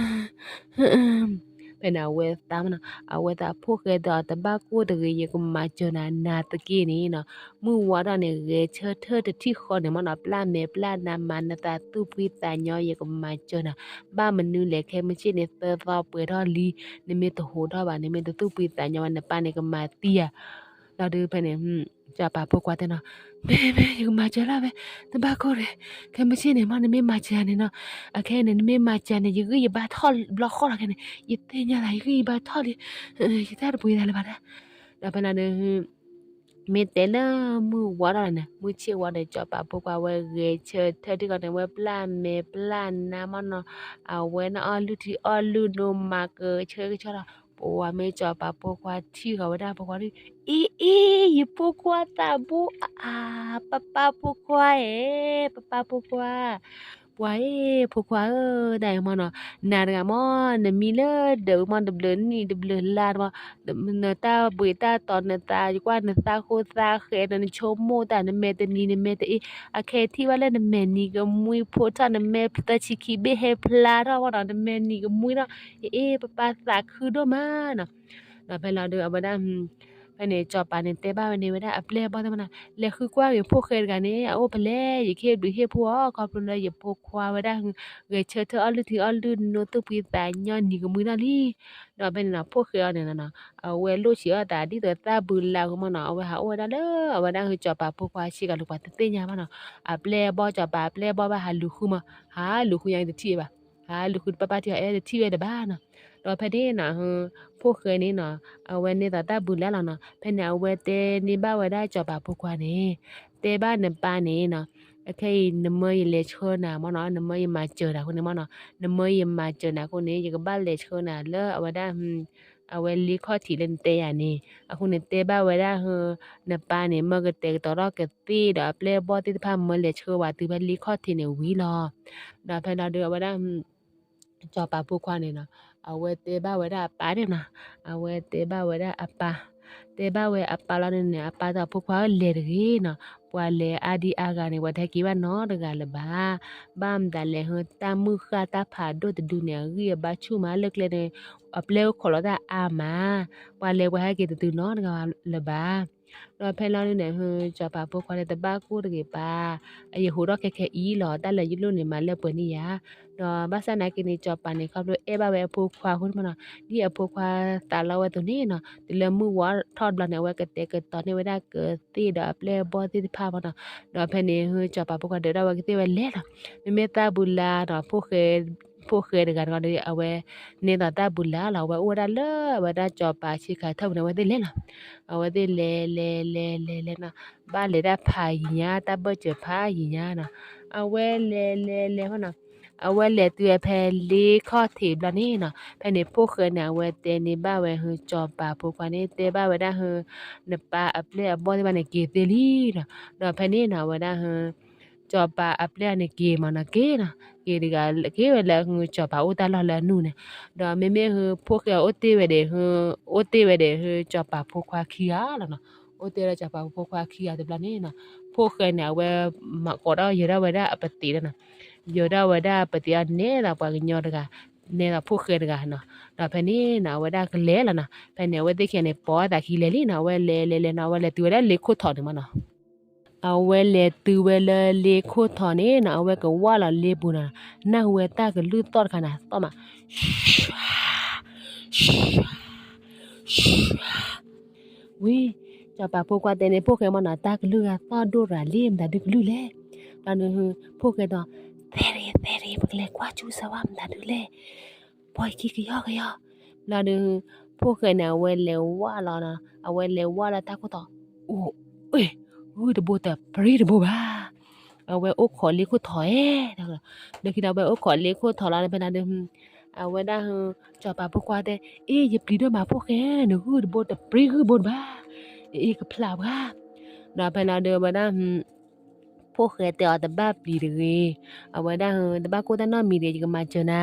ဖဲန့ၣ် အဝဲသးမနီၤ, အဝဲသးဖိၣ်ဃဲဒီးတဘၣ်ကိၢ်တဂ့ၤ ယကမၤစၢၤနၤ နၤသက့န့ၣ်နီၤ, မုၢ်ဝါထီၣ်န့ၣ် ဂဲၤဆၢထၢၣ်တထံၣ်ဃီန့ၣ်မနီၤ, ပျၢ်မဲာ်ပျၢ်နါမၤ နသးသူၣ်ဖှံသးညီ ယကမၤစၢၤနၤ, ဘၣ်မနုၤလဲၣ် ခဲမုၢ်ဆ့ၣ်န့ၣ် သၢသီပှဲၤထီၣ်လံ, နမ့ၢ်တဟိးထီၣ်ဘၣ် နမ့ၢ်တသူၣ်ဖှံသးညီဘၣ် နပၢ်န့ၣ်ကမၤသံယၤ လီၤဒုးဖဲန့ၣ် စီၤပၤဖိခွါတဲနီၤ, မ့ၢ်မ့ၢ် ယကမၤစၢၤလၢဝဲ, တဘၣ်ကိၢ်တဂ့ၤ, ခဲမုၢ်ဆ့ၣ်န့ၣ်မနီၤ နမ့ၢ်မၤစၢၤယၤန့ၣ်နီၤ, အခဲအံၤန့ၣ် နမ့ၢ်မၤစၢၤန့ၣ် ယဂံၢ်ယဘါထီၣ်ဘျီဃီလီၤခဲန့ၣ်, ယသ့ၣ်ညါလီၤ ယဂံၢ်ယဘါထီၣ်လံ, ယတၢ်တပှ့ၤသးလၢၤဘၣ်ဒၣ်, ဒီးဖဲန့ၣ်ဒီး မ့ၢ်တဲလၢမုၢ်ဝါထီၣ်န့ၣ် မုၢ်ဆ့ၣ်ဝါဒီး စီၤပၤဖိခွါဝဲဂဲၤဆၢထၢၣ်ထံၣ်ဃီန့ၣ် ဝဲပျၢ်မဲာ်ပျၢ်နါမနီၤ, အဝဲန့ၣ်အီၣ်လုၢ်ထံအီၣ်လုၢ်နိ မၤကဆၢကဆၢဒီး ပဝဲမ့ၢ်စီၤပၤဖိခွါထံၣ်ဃီၤဝဲဒၣ်ဖိခွါဒုး, အ့ အ့ ယဖိခွါသးဘိအါအါ, ပၢ်ပၢ်ဖိခွါဧၢ, ပၢ်ပၢ်ဖိခွါ, ပ ပှၤအ့ၣ် ဖိခွါဧၢ, တၢ်အံၤမ့ၢ်နီၤ, နၤတဂၤမ့ၢ် နမံလၢဒၢးမ့ၢ်တဘျုးနံၣ်တဘျုးလါမ့ၢ်, နတၢ်ဘှံးတၢ်တီၤ နသး ယကွၢ်နသးဃိသးဃဲဒီး နဆိကမိၣ်တၢ် နမဲာ်တနံၤ နမဲာ်တအ့, အခဲအံၤထံၣ်ဘၣ်လၢနမဲာ်နံၤကမှံဖိထီၣ် နမဲာ်သၢဆံခံဘ့ၣ်ဟဲဖျါထီၣ်မ့ၢ်နီၤ, နမဲာ်နံၤကမှံထီၣ်, အ့ၣ် ပပၢ်သးခုဒိၣ်မးနီၤ. ဒီးဖဲလီၤဒုးအဝဲဒၣ် ဖဲန့ၣ် စီၤပၤန့ၣ်တဲဘၣ်ဝဲန့ၣ်ဝဲဒၣ်အပျဲၢ်အဘီၣ်သ့ၣ်မ့ၢ်နီၤ, လဲၤဃုကွၢ်က့ၤဖိၣ်ဃဲတဂၤန့ၣ် အအိၣ်ဖဲလဲၣ်, ယကဟ့ၣ်ဘျုးဟ့ၣ်ဖှိၣ်အီၤ ခီဖျိလၢယဖိခွါဝဲဒၣ် ဂဲၤဆၢထၢၣ်အီၣ်လုၢ်ထံအီၣ်လုၢ် နိသူၣ်ဖှံသးညီ နံၤကမှံထီၣ်လံ. ဒီးဖဲန့ၣ်နီၤ ဖိၣ်ဃဲအီၤန့ၣ်နီၤ အဝဲလိၣ်ဆံးအီၣ်သးဒ်သိးသၣ်ဘုးလါအဃိမ့ၢ်နီၤ, အဝဲဟးအိၣ်ဝဲဒၣ်လၢအဝဲဒၣ် စီၤပၤဖိခွါဆ့ကၤလီၤ ပှၤတသ့ၣ်ညါဘၣ်နီၤ, အပျဲၢ်အဘီၣ်စီၤပၤအပျဲၢ်အဘီၣ်ဘၣ် ဟးလူၤဃုမး, ဟးလူၤဃုညါတထံၣ်ဝဲဘၣ်, ဟးလူၤဃုတပၢ်ပၢ်ထံၣ်အီၤ အဲၣ်တထံၣ်ဝဲတဘၣ်နီၤ. ဒီးဖဲန့ၣ်နီၤ ဖိၣ်ဃဲန့ၣ်နီၤ အဝဲန့ၢ်သးသၣ်ဘုးလါလီၤနီၤ, ဖဲန့ၣ် အဝဲတဲန့ၢ်ဘၣ်ဝဲဒၣ်စီၤပၤဖိခွါန့ၣ်, တဲဘၣ်နပၢ်န့ၣ်နီၤ, အခဲအံၤ နမၢယလဲၤဆှၢနၤမ့ၢ်နီၤ, နမၢယမၤစၢၤနၤအဃိန့ၣ်မ့ၢ်နီၤ, နမၢယမၤစၢၤနၤအဃိန့ၣ် ယကဘၣ်လဲၤဆှၢနၤလၢအဝဲဒၣ် အဝဲလ့ခီၣ်ထံးလၢနတဲယၤန့ၣ်, အဃိန့ၣ် တဲဘၣ်ဝဲဒၣ် နပၢ်န့ၣ် မၢကတဲာ်ကတီၤထီၣ်ကသ့ၣ်ဒီးအပျဲၢ်အဘီၣ်သ့ၣ်တဖၣ် မၢလဲၤဆှၢဝဲတုၤဖဲလ့ခီၣ်ထံးန့ၣ်ဝံၤလီၤ. ဒီးဖဲလီၤဒုးအဝဲဒၣ် စီၤပၤဖိခွါန့ၣ်နီၤ, အဝဲတဲဘၣ်ဝဲဒၣ်အပၢ်န့ၣ်နီၤ, အဝဲတဲဘၣ်ဝဲဒၣ်အပၢ်, တဲဘၣ်ဝဲအပၢ်လီၤန့ၣ်န့ၣ် အပၢ်တဲအဖိခွါဧၢ လဲၤတဂ့ၤနီၤ, ပှၤလဲၤအါဒံအါဂၤန့ၣ် ပှၤတဟဲက့ၤဘၣ်နီတဂၤလၢၤဘၣ်, ဘၣ်မတၤလဲၣ် ဟၢတၢ်မုၢ်ဃၢ်တၢ်ဖးဒိၣ်တဒုန့ၣ် အဂံၢ်အဘါဆူၣ်မးလၢကျဲန့ၣ်, အပျဲၢ်အိၣ်ခိးလီၤတၢ်အါမး, ပှၤလဲၤပှၤဟဲက့ၤတတုၤနီတဂၤလၢၤဘၣ်. ဒီးဖဲလီၤဒုးန့ၣ် ဟၢ စီၤပၤဖိခွါန့ၣ် တဘၣ်ကိၢ်တဂ့ၤဘၣ်, အယဟူးထီၣ်ခဲခဲအံၤလီၤ, တၢ်လၢယလိၣ်န့ၣ် မၤလၢပှဲၤန့ၢ်ယၤ, ဒီးဘၣ်ဆၣ်နာ်က့န့ၣ် စီၤပၤန့ၣ် ခီဖျိအဲၣ်ဘၣ်ဝဲအဖိခွါအဃိန့ၣ်မ့ၢ်နီၤ, ဒ်အဖိခွါသးလီဝဲအသိးန့ၣ်နီၤ, တုၤလၢမုၢ်ဝါထီၣ်တဘျီန့ၣ် အဝဲကတဲာ်ကတီၤန့ၢ်ဝဲဒၣ်ကသ့ၣ်ဒီးအပျဲၢ်အဘီၣ်သ့ၣ်တဖၣ်မ့ၢ်နီၤ, ဒီးဖဲန့ၣ် ဟၢ စီၤပၤဖိခွါဒုးဒၣ်ဝဲကသ့ၣ်ဝဲလဲၤလီၤ, မ့မ့ၢ်သၣ်ဘုးလါဒီး ဖိၣ်ဃဲတဂၤန့ၣ်ဒီး အဝဲန့ၢ်သးသၣ်ဘုးလါလီၤ, အဝဲအိၣ်ဝဲဒၣ်လၢအဝဲဒၣ်စီၤပၤဆ့ကၤထၢၣ်ပူၤန့ၣ် အဝဲသ့ၣ်လဲၤလီၤ, အဝဲသ့ၣ်လဲၤလဲၤလဲၤလဲၤလဲၤနီၤ, ဘၣ်လဲၤဒၣ်ဖးယံၤညါ တၢ်ဘၢၣ်စၢၤဖးယံၤညါနီၤ, အဝဲလဲၤလဲၤလဲၤဖဲနီၤ, အဝဲလဲၤတုၤဝဲဖဲလ့ခီၣ်ထံးဘျီန့ၣ်နီၤ, ဖဲန့ၣ် ဖိၣ်ဃဲန့ၣ် အဝဲတဲန့ၢ်ဘၣ်ဝဲ ဟၢ စီၤပၤဖိခွါန့ၣ် တဲဘၣ်ဝဲဒၣ် ဟၢ နပၢ်အပျဲၢ်အဘီၣ်သ့ၣ်တဖၣ်န့ၣ် က့ၤသ့လံနီၤ, ဒီးဖဲန့ၣ်နီၤ အဝဲဒၣ် ဟၢ စီၤပၤအပျဲၢ်န့ၣ်က့ၤမးနီၤ က့ၤနီၤ, က့ၤတဂၤ က့ၤဝဲလၢ ဟၢ စီၤပၤအိၣ်တၢ်လီၢ်လၢအနူၢ်န့ၣ်, ဒီးမ့မ့ၢ် ဟၢ ဖိၣ်ဃဲအိၣ်တ့ၢ်ဝဲဒီး ဟၢ အိၣ်တ့ၢ်ဝဲဒီး ဟၢ စီၤပၤဖိခွါခံဂၤလီၤနီၤ, အိၣ်တ့ၢ်ဝဲဒၣ်စီၤပၤဖိခွါခံဂၤတဘျီန့ၣ်နီၤ, ဖိၣ်ဃဲန့ၣ် အဝဲမၤကိးထီၣ်ယၢၤထီၣ်ဝဲဒၣ်အပသံးလီၤနီၤ, ယၢၤထီၣ်ဝဲဒၣ်အပသံးအီၤ နဲဒၣ်ပှၤကညီတဂၤ, နဲဒၣ်ဖိၣ်ဃဲတဂၤနီၤ, ဒီးဖဲန့ၣ်နီၤ အဝဲဒၣ်ကလဲၤလီၤနီၤ, ဖဲန့ၣ် အဝဲသ့ၣ်ခံဂၤန့ၣ် ပိာ်အသးခံလဲၤလံနီၤ, အဝဲလဲၤလဲၤလဲၤနီၤ အဝဲလဲၤတုၤဝဲဒၣ်လ့ခိၣ်ထီးန့ၣ်မးနီၤ အဝဲလဲၤတုၤဝဲလၢလ့ခိၣ်ထီးန့ၣ်နီၤ အဝဲကဝၢ်လီၤလ့ပူၤနီၤ, နၢ်ဟူဝဲတၢ်ကလုၢ်သီၣ်တခါန့ၣ် သီၣ်မး, ဝံၤ စီၤပၤဖိခွါတဲန့ၣ် ဖိၣ်ဃဲမးနီၤ တၢ်ကလုၢ်ဂၤသီၣ်ဒိၣ်ရၤလံ မတၤဒုကလုၢ်လဲၣ်, ဘျီဒုး ဖိၣ်ဃဲဒီး သဲတဂ့ၤ သဲတဂ့ၤ ပကလဲၤကွၢ်ဆူစၢၤဝါ မတၤဒုလဲၣ်, ပှၤခံကယီကယီ, ဘျီဒုး ဖိၣ်ဃဲန့ၣ် အဝဲလဲၤဝၢ်လီၤနီၤ, အဝဲလဲၤဝၢ်လီၤတၢ်ခိၣ်ထီး, အိၣ် ဂုၢ်တဘိတပြံတဘိဘၣ်, အဝဲအိၣ်ခိးလ့ခိၣ်ထီးဧဲ, လၢခံဒီးအဝဲအိၣ်ခိးလ့ခိၣ်ထီးလီၤ ဖဲန့ၣ်ဒုး အဝဲဒၣ် စီၤပၤဖိခွါတဲ, အ့ ယပျံၤဒိၣ်မးဖိၣ်ဃဲ, နဂုၢ်တဘိတပြံဂုၢ်ဘိတဘၣ်, အ့ ကဖျးပှၤ, ဒီးဖဲန့ၣ်ဒုးအဝဲဒၣ် ဖိၣ်ဃဲတဲအီၤတဘၣ်ပျံၤတဂ့ၤ, အဝဲဒၣ် တဘၣ်ကိၢ်တၢ်နီတမံၤတဂ့ၤ ယကမၤစၢၤန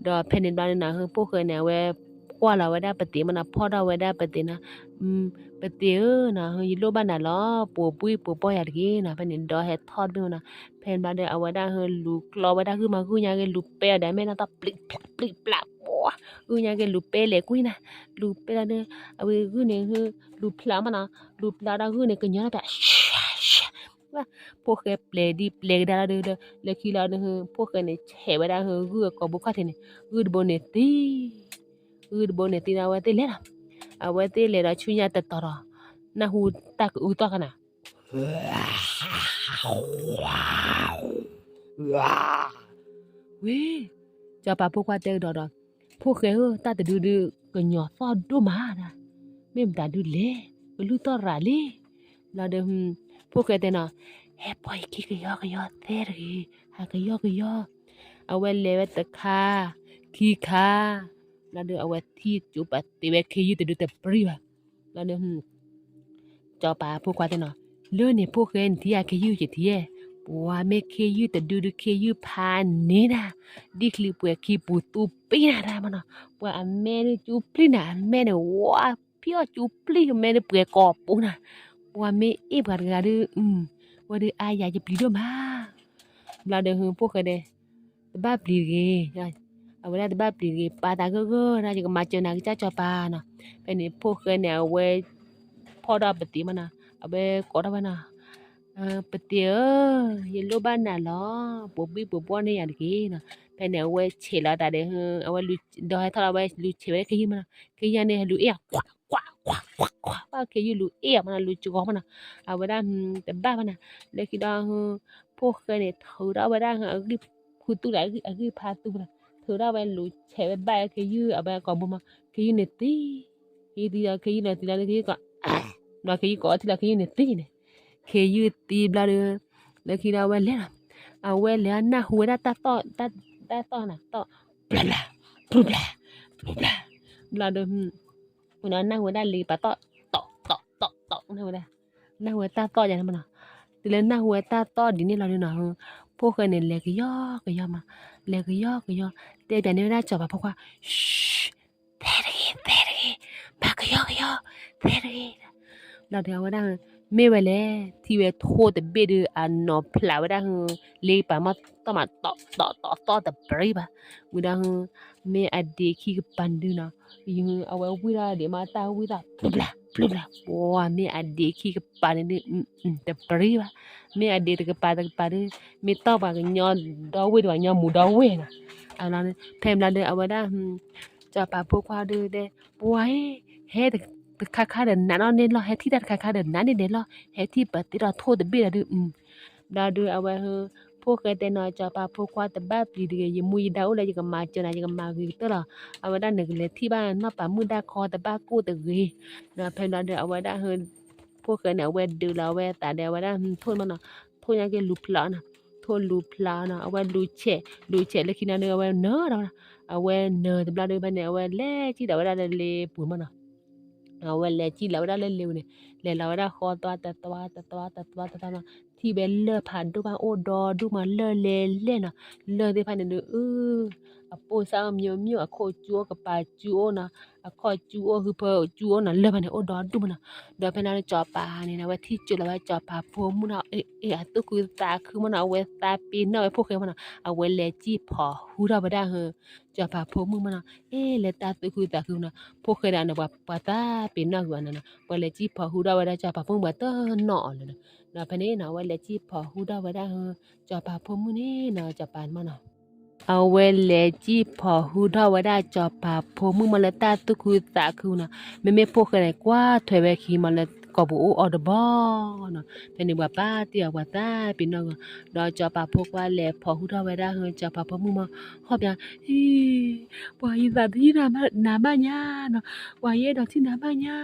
ၤ, ဒီးဖဲန့ၣ်ဘျီန့ၣ်နီၤ ဖိၣ်ဃဲန့ၣ် အဝဲကွၢ်လီၤဝဲဒၣ်ပသံးမးနီၤ ဖီၣ်ထီၣ်ဝဲဒၣ်ပသံးနီၤ, ပသံးဧၢနီၤ ယလိၣ်ဘၣ်နၤလီၤ ပိာ်ပှံၢ်ပိာ်ပီၢ်ယၤတဂ့ၤနီၤ, ဖဲန့ၣ်ဒီးဟဲထီၣ်တဘ့ၣ်မးနီၤ, ဖဲန့ၣ်ဘျီဒီး အဝဲဒၣ် လူၤကျီဝဲဒၣ်ဂုၢ်မး ဂုၢ်ညါက့ၤလူၤပဲအီၤဒီး မဲာ်နီၢ်သီၣ်ပျံးပျံးပျံးပျံး ဂုၢ်ညါက့ၤလူၤပဲလဲၤကွံာ်နီၤ, လူၤပဲလီၤဒီး အဝဲဂုၢ်န့ၣ် လူၤဖျးမးနီၤ, လူၤဖျးဒီးဂုၢ်န့ၣ် ကညီထီၣ်ဖျး ဖိၣ်ဃဲပျဲၤဒံးပျဲၤကဒါလီၤဒီး လၢခံလီၤဒီး ဖိၣ်ဃဲန့ၣ် ဆဲးဝဲဒၣ်ဂုၢ်အကိာ်ဘိခီၣ်ထံးန့ၣ် ဂုၢ်တဘိန့ၣ်သံ, ဂုၢ်တဘိန့ၣ်သံဒီး အဝဲသ့ၣ်လဲၤလီၤ, အဝဲသ့ၣ်လဲၤဒီးဆူညါတတီၤဒီး နၢ်ဟူတၢ်ကအုသီၣ်ခါန့ၣ် ဝံၤ စီၤပၤဖိခွါတဲကဒီးဒီး ဖိၣ်ဃဲဧၢ တၢ်တဒုဒုးကညီၤသီၣ်ဒိၣ်မးဒၣ်, မ့ၢ်မတၤဒုလဲၣ်, ကလုၢ်သီၣ်ရၤလံ. ဘျီဒီး ဖိၣ်ဃဲတဲနီၤ, ဟဲပိာ်ယခံကယီကယီသဲတဂ့ၤ, ဟးကယီကယီ. အဝဲလဲၤဝဲတခါ, ခံခါ, ဘျီဒီး အဝဲထံၣ်ကၠိပာ်တ့ၢ်ဝဲခ့ယုၢ်တဒုတပြံဘၣ်. ဘျီဒီး စီၤပၤဖိခွါတဲနီၤ, လၢန့ၣ်ဖိၣ်ဃဲနထံၣ်ဧါ ခ့ယုၢ်ယထံၣ်ဧါ, ပှၤမ့ၢ်ခ့ယုၢ်တဒုဒုး ခ့ယုၢ်ဖးန့ၢ်နၤ, ဒ်ချံပှဲၤခံပူၤသူပံနၤတၢ်မနီၤ, ပှၤအမဲဒုးကၠူပျံၢ်နၤ, အမဲန့ၣ် ဝါဖျီၣ်ကၠူပျံၢ် မဲဒုးပှဲၤကိာ်ပူၤနၤ, ပှၤမ့ၢ်အ့ၣ်ပှၤတဂၤဒုး ဝဲဒုးအါယၤယပျံၤဒိၣ်မး ဘျီဒီး ဖိၣ်ဃဲန့ၣ် တဘၣ်ပျံၤတဂ့ၤ, အဝဲဒၣ်တဘၣ်ပျံၤတဂ့ၤ, ပာ်သးဂၢၢ်ဂၢၢ်ဒၣ် ယကမၤစၢၤနၤကစၢ်စီၤပၤနီၤ, ဖဲန့ၣ်ဖိၣ်ဃဲန့ၣ် အဝဲ ဖီၣ်ဒီးပသံးမနီၤ, အဝဲကိးထီၣ်ဝဲနီၤ, ပသံးဧၢ, ယလိၣ်ဘၣ်နၤလီၤ, ပှဲၤဘံၣ်ပှဲၤဘီၣ်န့ၢ်ယၤတဂ့ၤနီၤ, ဖဲန့ၣ် အဝဲဆဲးလီၤတၢ်ဒီး အဝဲဒီးဟဲထီၣ်လီၤဝဲလူၤဆဲးဝဲလၢခ့ယုၢ်မနီၤ, ခ့ယုၢ်န့ၣ် ဟဲလူၤအ့ၣ် ကွၢ်ကွၢ်ကွၢ်ကွၢ် ဘၣ်ခ့ယုၢ်လူၤအ့ၣ်မနီၤ, လူၤကီမနီၤ, အဝဲဒၣ် တဘၣ်ဘၣ်နီၤ, လၢခံဒီး ဖိၣ်ဃဲန့ၣ် ထုးထီၣ်ဝဲဒၣ် အဂံၢ်ခူသူၣ်ဒီး အဂံၢ်ဖးသူၣ်မနီၤ, ထုးထီၣ်ဝဲလူၤဆဲးဝဲဘၣ်ခ့ယုၢ် အဝဲကိာ်ပူၤမနီၤ, ခ့ယုၢ်န့ၣ်သံ, ခ့ယုၢ်သံဒီး ခ့ယုၢ်လီၤသံလီၤ ခ့ယုၢ်ကိး ဘျီခ့ယုၢ်ကိးထံၣ်လီၤ ခ့ယုၢ်န့ၣ်သံန့ၣ်, ခ့ယုၢ်သံဘျီဒီး လၢခံဒီးအဝဲလဲၤလီၤ, အဝဲလဲၤနၢ်ဟူဝဲဒၣ်တၢ်သီၣ်, တၢ်သီၣ်နၤ သီၣ်, ဘျးဘျး, ဘျးဘျး, ဘျးဘျး, ဘျီဒီး ဝဲနၢ်ဟူဝဲဒၣ်လံာ်ပာ်သီၣ်, တီၣ်တီၣ်တီၣ်တီၣ်, နၢ်ဟူဝဲဒၣ်, နၢ်ဟူဝဲတၢ်သီၣ်ယၤန့ၣ်မနီၤ, တုၤလၢနၢ်ဟူဝဲတၢ်သီၣ်ဒ်န့ၣ်လီၤဒီးနီၤ, ဖိၣ်ဃဲန့ၣ် လဲၤကယီကယီမး, လဲၤကယီကယီ, တဲပျးန့ၢ်ဝဲဒၣ်စီၤပၤဖိခွါ, သဲတဂ့ၤ, သဲတဂ့ၤ, မၤကယီကယီ, သဲတဂ့ၤ, ဘျီဒီးအဝဲဒၣ် မ့ၢ်ဝဲလဲၣ်, ထံၣ်ဝဲထိၣ်တဘ့ၣ်ဒီး အနီၤဖျးဝဲဒၣ် လံာ်ပာ်မီၢ်သီၣ်မး တီၣ်တီၣ်တီၣ်တီၣ်တပရံဘၣ်, ဝံၤဒီး မ့ၢ်အဒံးခံကပၤန့ၣ်ဒုးနီၤ, အဝဲဝံၣ်ဒီးဒံးမးတၢ်ဝံၣ်သီၣ် ပျုးဘျး ပျုးဘျး, ပှၤမ့ၢ်အဒံးခံကပၤန့ၣ်ဒုး တပရံဘၣ်, မ့ၢ်အဒံးတကပၤတကပၤဒုး မ့ၢ်တီၢ်ပှၤကညီဒီဝ့ၢ်ဒီးပှၤကညီမူဒီဝ့ၢ်နီၤ, ဖဲဘျီဒီးအဝဲဒၣ် စီၤပၤဖိခွါဒုးတဲ ပှၤအံၤ ဟဲတခါခါဒီးနးနီၣ်န့ၣ်လီၤ, ဟဲထံၣ်တၢ်တခါခါဒီးနးန့ၣ်န့ၣ်လီၤ, ဟဲထံၣ်ပသ့ဒီးထိၣ်တဘ့ၣ်ဒီးဒုး ဘျီဒီးအဝဲ ဖိၣ်ဃဲတဲနီၤ စီၤပၤဖိခွါတဘၣ်ပျံၤတဂ့ၤ, ယမူယဒါအိၣ်လၢယကမၤစၢၤနၤ ယကမၤဂ့ၤကတၢၢ်လီၤ, အဝဲဒၣ်နကလဲၤထံၣ်ဘၣ်နီၢ်ပၤမုၣ်ဒၣ်ခီတဘၣ်ကိၢ်တဂ့ၤ, ဒီးဖဲဘျီဒီးအဝဲဒၣ် ဖိၣ်ဃဲန့ၣ် အဝဲဒုးလီၤအဝဲသးဒီးအဝဲဒၣ်ထိၣ်မးနီၤ, ထိၣ်ညါက့လူၤဖျးအီၤနီၤ, ထိၣ်လူၤဖျးအီၤနီၤ, အဝဲလူၤဆဲး လူၤဆဲးလၢခံန့ၣ်ဒီး အဝဲနၢၤဒီး အဝဲနၢၤတဘျီဒီးဖဲန့ၣ် အဝဲလဲၤစံၣ်ဒီးဝဲဒၣ်လၢလ့ပူၤမးနီၤ အဝဲလဲၤစံၣ်လီၤဝဲဒၣ်လၢလ့ပူၤန့ၣ် လဲၤလီၤဝဲဒၣ်ဃီသွါတသွါတသွါတသွါတသွါနီၤ, ထံၣ်ဝဲလၢၢ်ဖးဒိၣ်မးအိၣ်ဒီဒူၣ်မး လၢၢ်လဲၤလဲၣ်နီၤ, လၢၢ်သ့ၣ်တဖၣ်န့ၣ်ဒုး အပိၢ်စၢ်အီၣ်မံၤမံၤ အခိၣ်ကၠူအိၣ် ကပၤကၠူအိၣ်နီၤ, အခီၣ်ကၠူအိၣ် ဟုဖၢကၠူအိၣ်နီၤ, လၢၢ်ဖဲန့ၣ်အိၣ်ဒီဒူၣ်မးနီၤ, ဒီးဖဲန့ၣ်စီၤပၤန့ၣ် အဝဲထံၣ်ကၠိလီၤဝဲစီၤပၤဖိမုၣ်နီၤ, အသူၣ်ခုသးခုမးနီၤ, အဝဲသးပ့ၤနီၣ်ဝဲဖိၣ်ဃဲမးနီၤ, အဝဲလဲၤစံၣ်ဖီၣ်ဟုထီၣ်ဝဲဒၣ် စီၤပၤဖိမုၣ်မးနီၤ, အ့ လၢတၢ်သူၣ်ခုသးခုနီၤ, ဖိၣ်ဃဲဒၣ်န့ၣ် ပှၤသးပ့ၤနီၣ်ကွံာ်အီၤနီၤ, ပှၤလဲၤစံၣ်ဖီၣ်ဟုထီၣ်ဝဲဒၣ်စီၤပၤဖိမုၣ် ပှၤတနီၣ်အီၤလၢၤနီၤ, ဒီးဖဲန့ၣ်နီၤ အဝဲလဲၤစံၣ်ဖီၣ်ဟုထီၣ်ဝဲဒၣ် စီၤပၤဖိမုၣ်န့ၣ်နီၤ, စီၤပၤမးနီၤ အဝဲလဲၤစံၣ်ဖီၣ်ဟုထီၣ်ဝဲဒၣ်စီၤပၤဖိမုၣ်မးလၢတၢ်သူၣ်ခုသးခုနီၤ, မ့မ့ၢ်ဖိၣ်ဃဲန့ၣ် ကွၢ်ထွဲဝဲခံမးလၢကိာ်ပူၤအိၣ်အီၤတဘီနီၤ, ဖဲန့ၣ်ပှၤပာ်တ့ၢ်အီၤ ပှၤသးပ့ၤနီၣ်ကွံာ်အီၤ, ဒီးစီၤပၤဖိခွါလဲၤဖီၣ်ဟုထီၣ်ဝဲဒၣ် စီၤပၤဖိမုၣ်မး ဟီၣ်ပၠး အံ ပှၤယသးတယုၢ်နၤဘၣ်ညါနီၤ, ပှၤယအဲၣ်ဒိးထံၣ်နၤဘၣ်ညါ,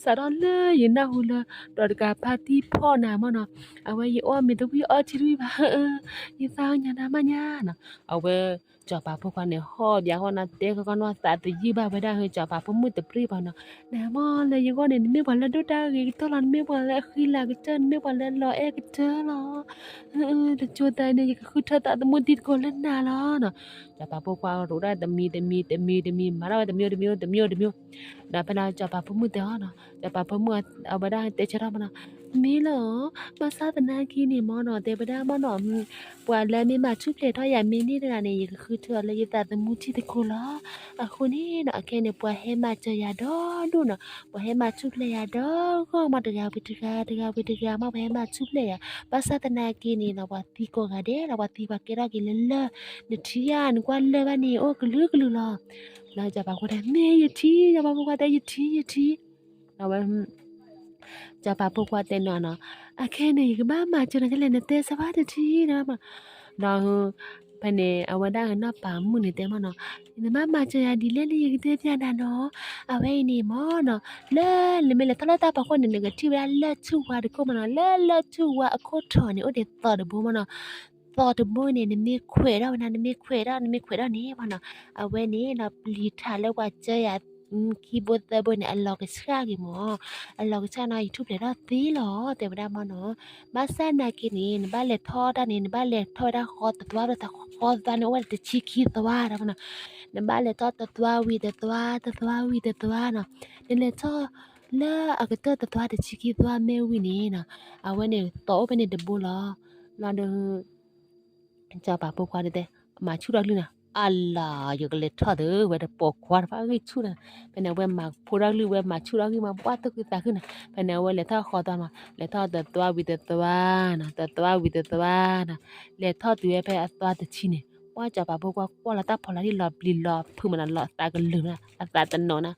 စးထီၣ်လၢယနၢ်ဟူလၢ ဒီးတကးဖါတံၢ်ဖီၣ်နၤမးနီၤ, အဝဲယအီၣ်မ့ၤတဝံၣ်အီထံတဝံၣ်ဘၣ်, ယသးညါနၤဘၣ်ညါနီၤ, အဝဲ စီၤပၤဖိခွါန့ၣ် ဟီၣ်ပၠးဃီနီၤ တဲဃီနီၤ သးတယုၢ်ဘၣ်ဝဲဒၣ် စီၤပၤဖိမုၣ်တပရံဘၣ်နီၤ, နမ့ၢ်လၢယဂီၢ်န့ၣ် နမ့ၢ်ပှၤလၢဒိၣ်တၢ်ဂ့ၤကတၢၢ်လီၤ, နမ့ၢ်ပှၤလၢအဃံလၤကတၢၢ်, နမ့ၢ်ပှၤလၢလီၤအဲၣ်ကတၢၢ်လီၤ. တကၠိသးန့ၣ် ယကဃုထၢသးသမူတံၤသကိးလၢနၤလီၤနီၤ. စီၤပၤဖိခွါရိးဒၣ်တမံၤတမံၤတမံၤတမံၤ မၤထီၣ်ဝဲတမံၤတမံၤတမံၤတမံၤ, ဒီးဖဲလၢစီၤပၤဖိမုၣ်တဲအီၤနီၤ, စီၤပၤဖိမုၣ်အဝဲဒၣ်တဲဆၢထီၣ်မးနီၤ, မ့ၢ်လီၤ, ဘၣ်ဆၣ်သနာ်က့န့ၣ်မ့ၢ်နီၤ တဲဝဲဒၣ်မ့ၢ်နီၤ ပှၤလၢမ့ၢ်မၤထူၣ်ဖျဲးထီၣ်ယၤမ့ၢ်န့ၢ်တဂၤန့ၣ် ယကဃုထၢအီၤလၢယသးသမူတံၤသကိးလီၤ. အဃိန့ၣ်နီၤ အခဲန့ၣ် ပှၤဟဲမၤစၢၤယၤဒီဒူၣ်နီၤ, ပှၤဟဲမၤထူၣ်ဖျဲးယၤဒီဂီၢ်မး တဂၤဝံၤတဂၤ တဂၤဝံၤတဂၤမး ပှၤဟဲမၤထူၣ်ဖျဲးယၤ, ဘၣ်ဆၣ်သနာ်က့န့ၣ်နီၤ ပှၤသံကိးဂၤဒဲးလီၤ, ပှၤသံပှၤကဲထီၣ်က့ၤလၢလၢၢ်, နထံၣ်ဧါ နကွၢ်လၢၢ်ဘၣ်န့ၣ် အိၣ်ကလုာ်ကလုာ်လီၤ. လၢစီၤပၤဖိခွါတဲ မ့ၢ်ယထံၣ်, စီၤပၤဖိခွါတဲ ယထံၣ် ယထံၣ် အဝဲ စီၤပၤဖိခွါတဲနီၤနီၤ, အခဲန့ၣ် ယကဘၣ်မၤစၢၤနၤဒ်လဲၣ် နတဲစၢၤဘၣ်တထံၣ်နီၤ, ဒီး ဖဲန့ၣ် အဝဲဒၣ်နီၢ်ပၤမုၣ်န့ၣ်တဲမ့ၢ်နီၤ, နဘၣ်မၤစၢၤယၤဒ်လဲၣ်လၢယကတဲပျးနၤနီၤ, အဝဲအံၤန့ၣ်မ့ၢ်နီၤ, လၢနမ့ၢ်လဲၤထီၣ်လၢတၢ်ဖီခိၣ်န့ၣ် နကထံၣ်ဝဲဒၣ်လၢၢ်ဆူၣ်ဝါတခိၣ်မ့ၢ်နီၤ, လၢလၢၢ်ဆူၣ်ဝါအခိၣ်ထီၣ်န့ၣ် အိၣ်ဒံးသီးတဘိမ့ၢ်နီၤ, သီးတဘိန့ၣ် နမ့ၢ်ခွဲးထီၣ်ဝဲဒၣ် နမ့ၢ်ခွဲးထီၣ် နမ့ၢ်ခွဲးထီၣ်န့ၣ်မ့ၢ်နီၤ, အဝဲန့ၣ်နီၤ ပျံၤထးလၢပှၤစၢၤယၤ ခံဘိသၢဘိန့ၣ် အလီၤကဆှၣ်က့ၤမၢ်, အလီၤကဆှၣ်နီၤ ယထူၣ်ဖျဲးထီၣ်သ့လီၤ တဲဝဲဒၣ်မၢ်နီၤ. ဘၣ်ဆၣ်နာ်က့န့ၣ် နဘၣ်လဲၤထီၣ်တၢ်န့ၣ် နဘၣ်လဲၤထီၣ်ဝဲဒၣ်ဃီတသွါဒီးဃီသွါန့ၣ် အိၣ်ဝဲဒၣ်တဆံခံသွါတၢ်မၢ်နီၤ. နဘၣ်လဲၤထီၣ်တသွါဝံၤတသွါ တသွါဝံၤတသွါနီၤ. နလဲၤထီၣ် လၢအကတၢၢ်တသွါတဆံခံသွါမ့ၢ်ဝံၤန့ၣ်နီၤ, အဝဲန့ၣ်သီအိၣ်ဖဲန့ၣ်တဘိလီၤ. လီၤဒီး စီၤပၤဖိခွါတဲ, မၤဆူၣ်ထီၣ်ကလုၢ်နီၤ, အလၤ ယကလဲၤထီၣ်သုဝဲတပိာ်ခွါတဖၣ် ဂံၢ်ဆူၣ်နီၤ. ဖဲန့ၣ်အဝဲမၤဖိထီၣ်ကလုၢ် ဝဲမၤဆူၣ်ထီၣ်ကလုၢ်မး ပှၢ်သူၣ်ခုသးခုနီၤ. ဖဲန့ၣ်အဝဲလဲၤထီၣ်ဃီသွါမး လဲၤထီၣ်တသွါဝံၤတသွါနီၤ, တသွါဝံၤတသွါနီၤ, လဲၤထီၣ်တုၤဝဲဖဲအသွါတဆံန့ၣ် ပှၢ်စီၤပၤဖိခွါကွၢ်လီၤတၢ်ဖီလာ်ဒ်လီၤပျံၤလီၤဖုးမးနီၤ, လီၤသးကလုာ်နီၤ, အသးတနီၤနီၤ.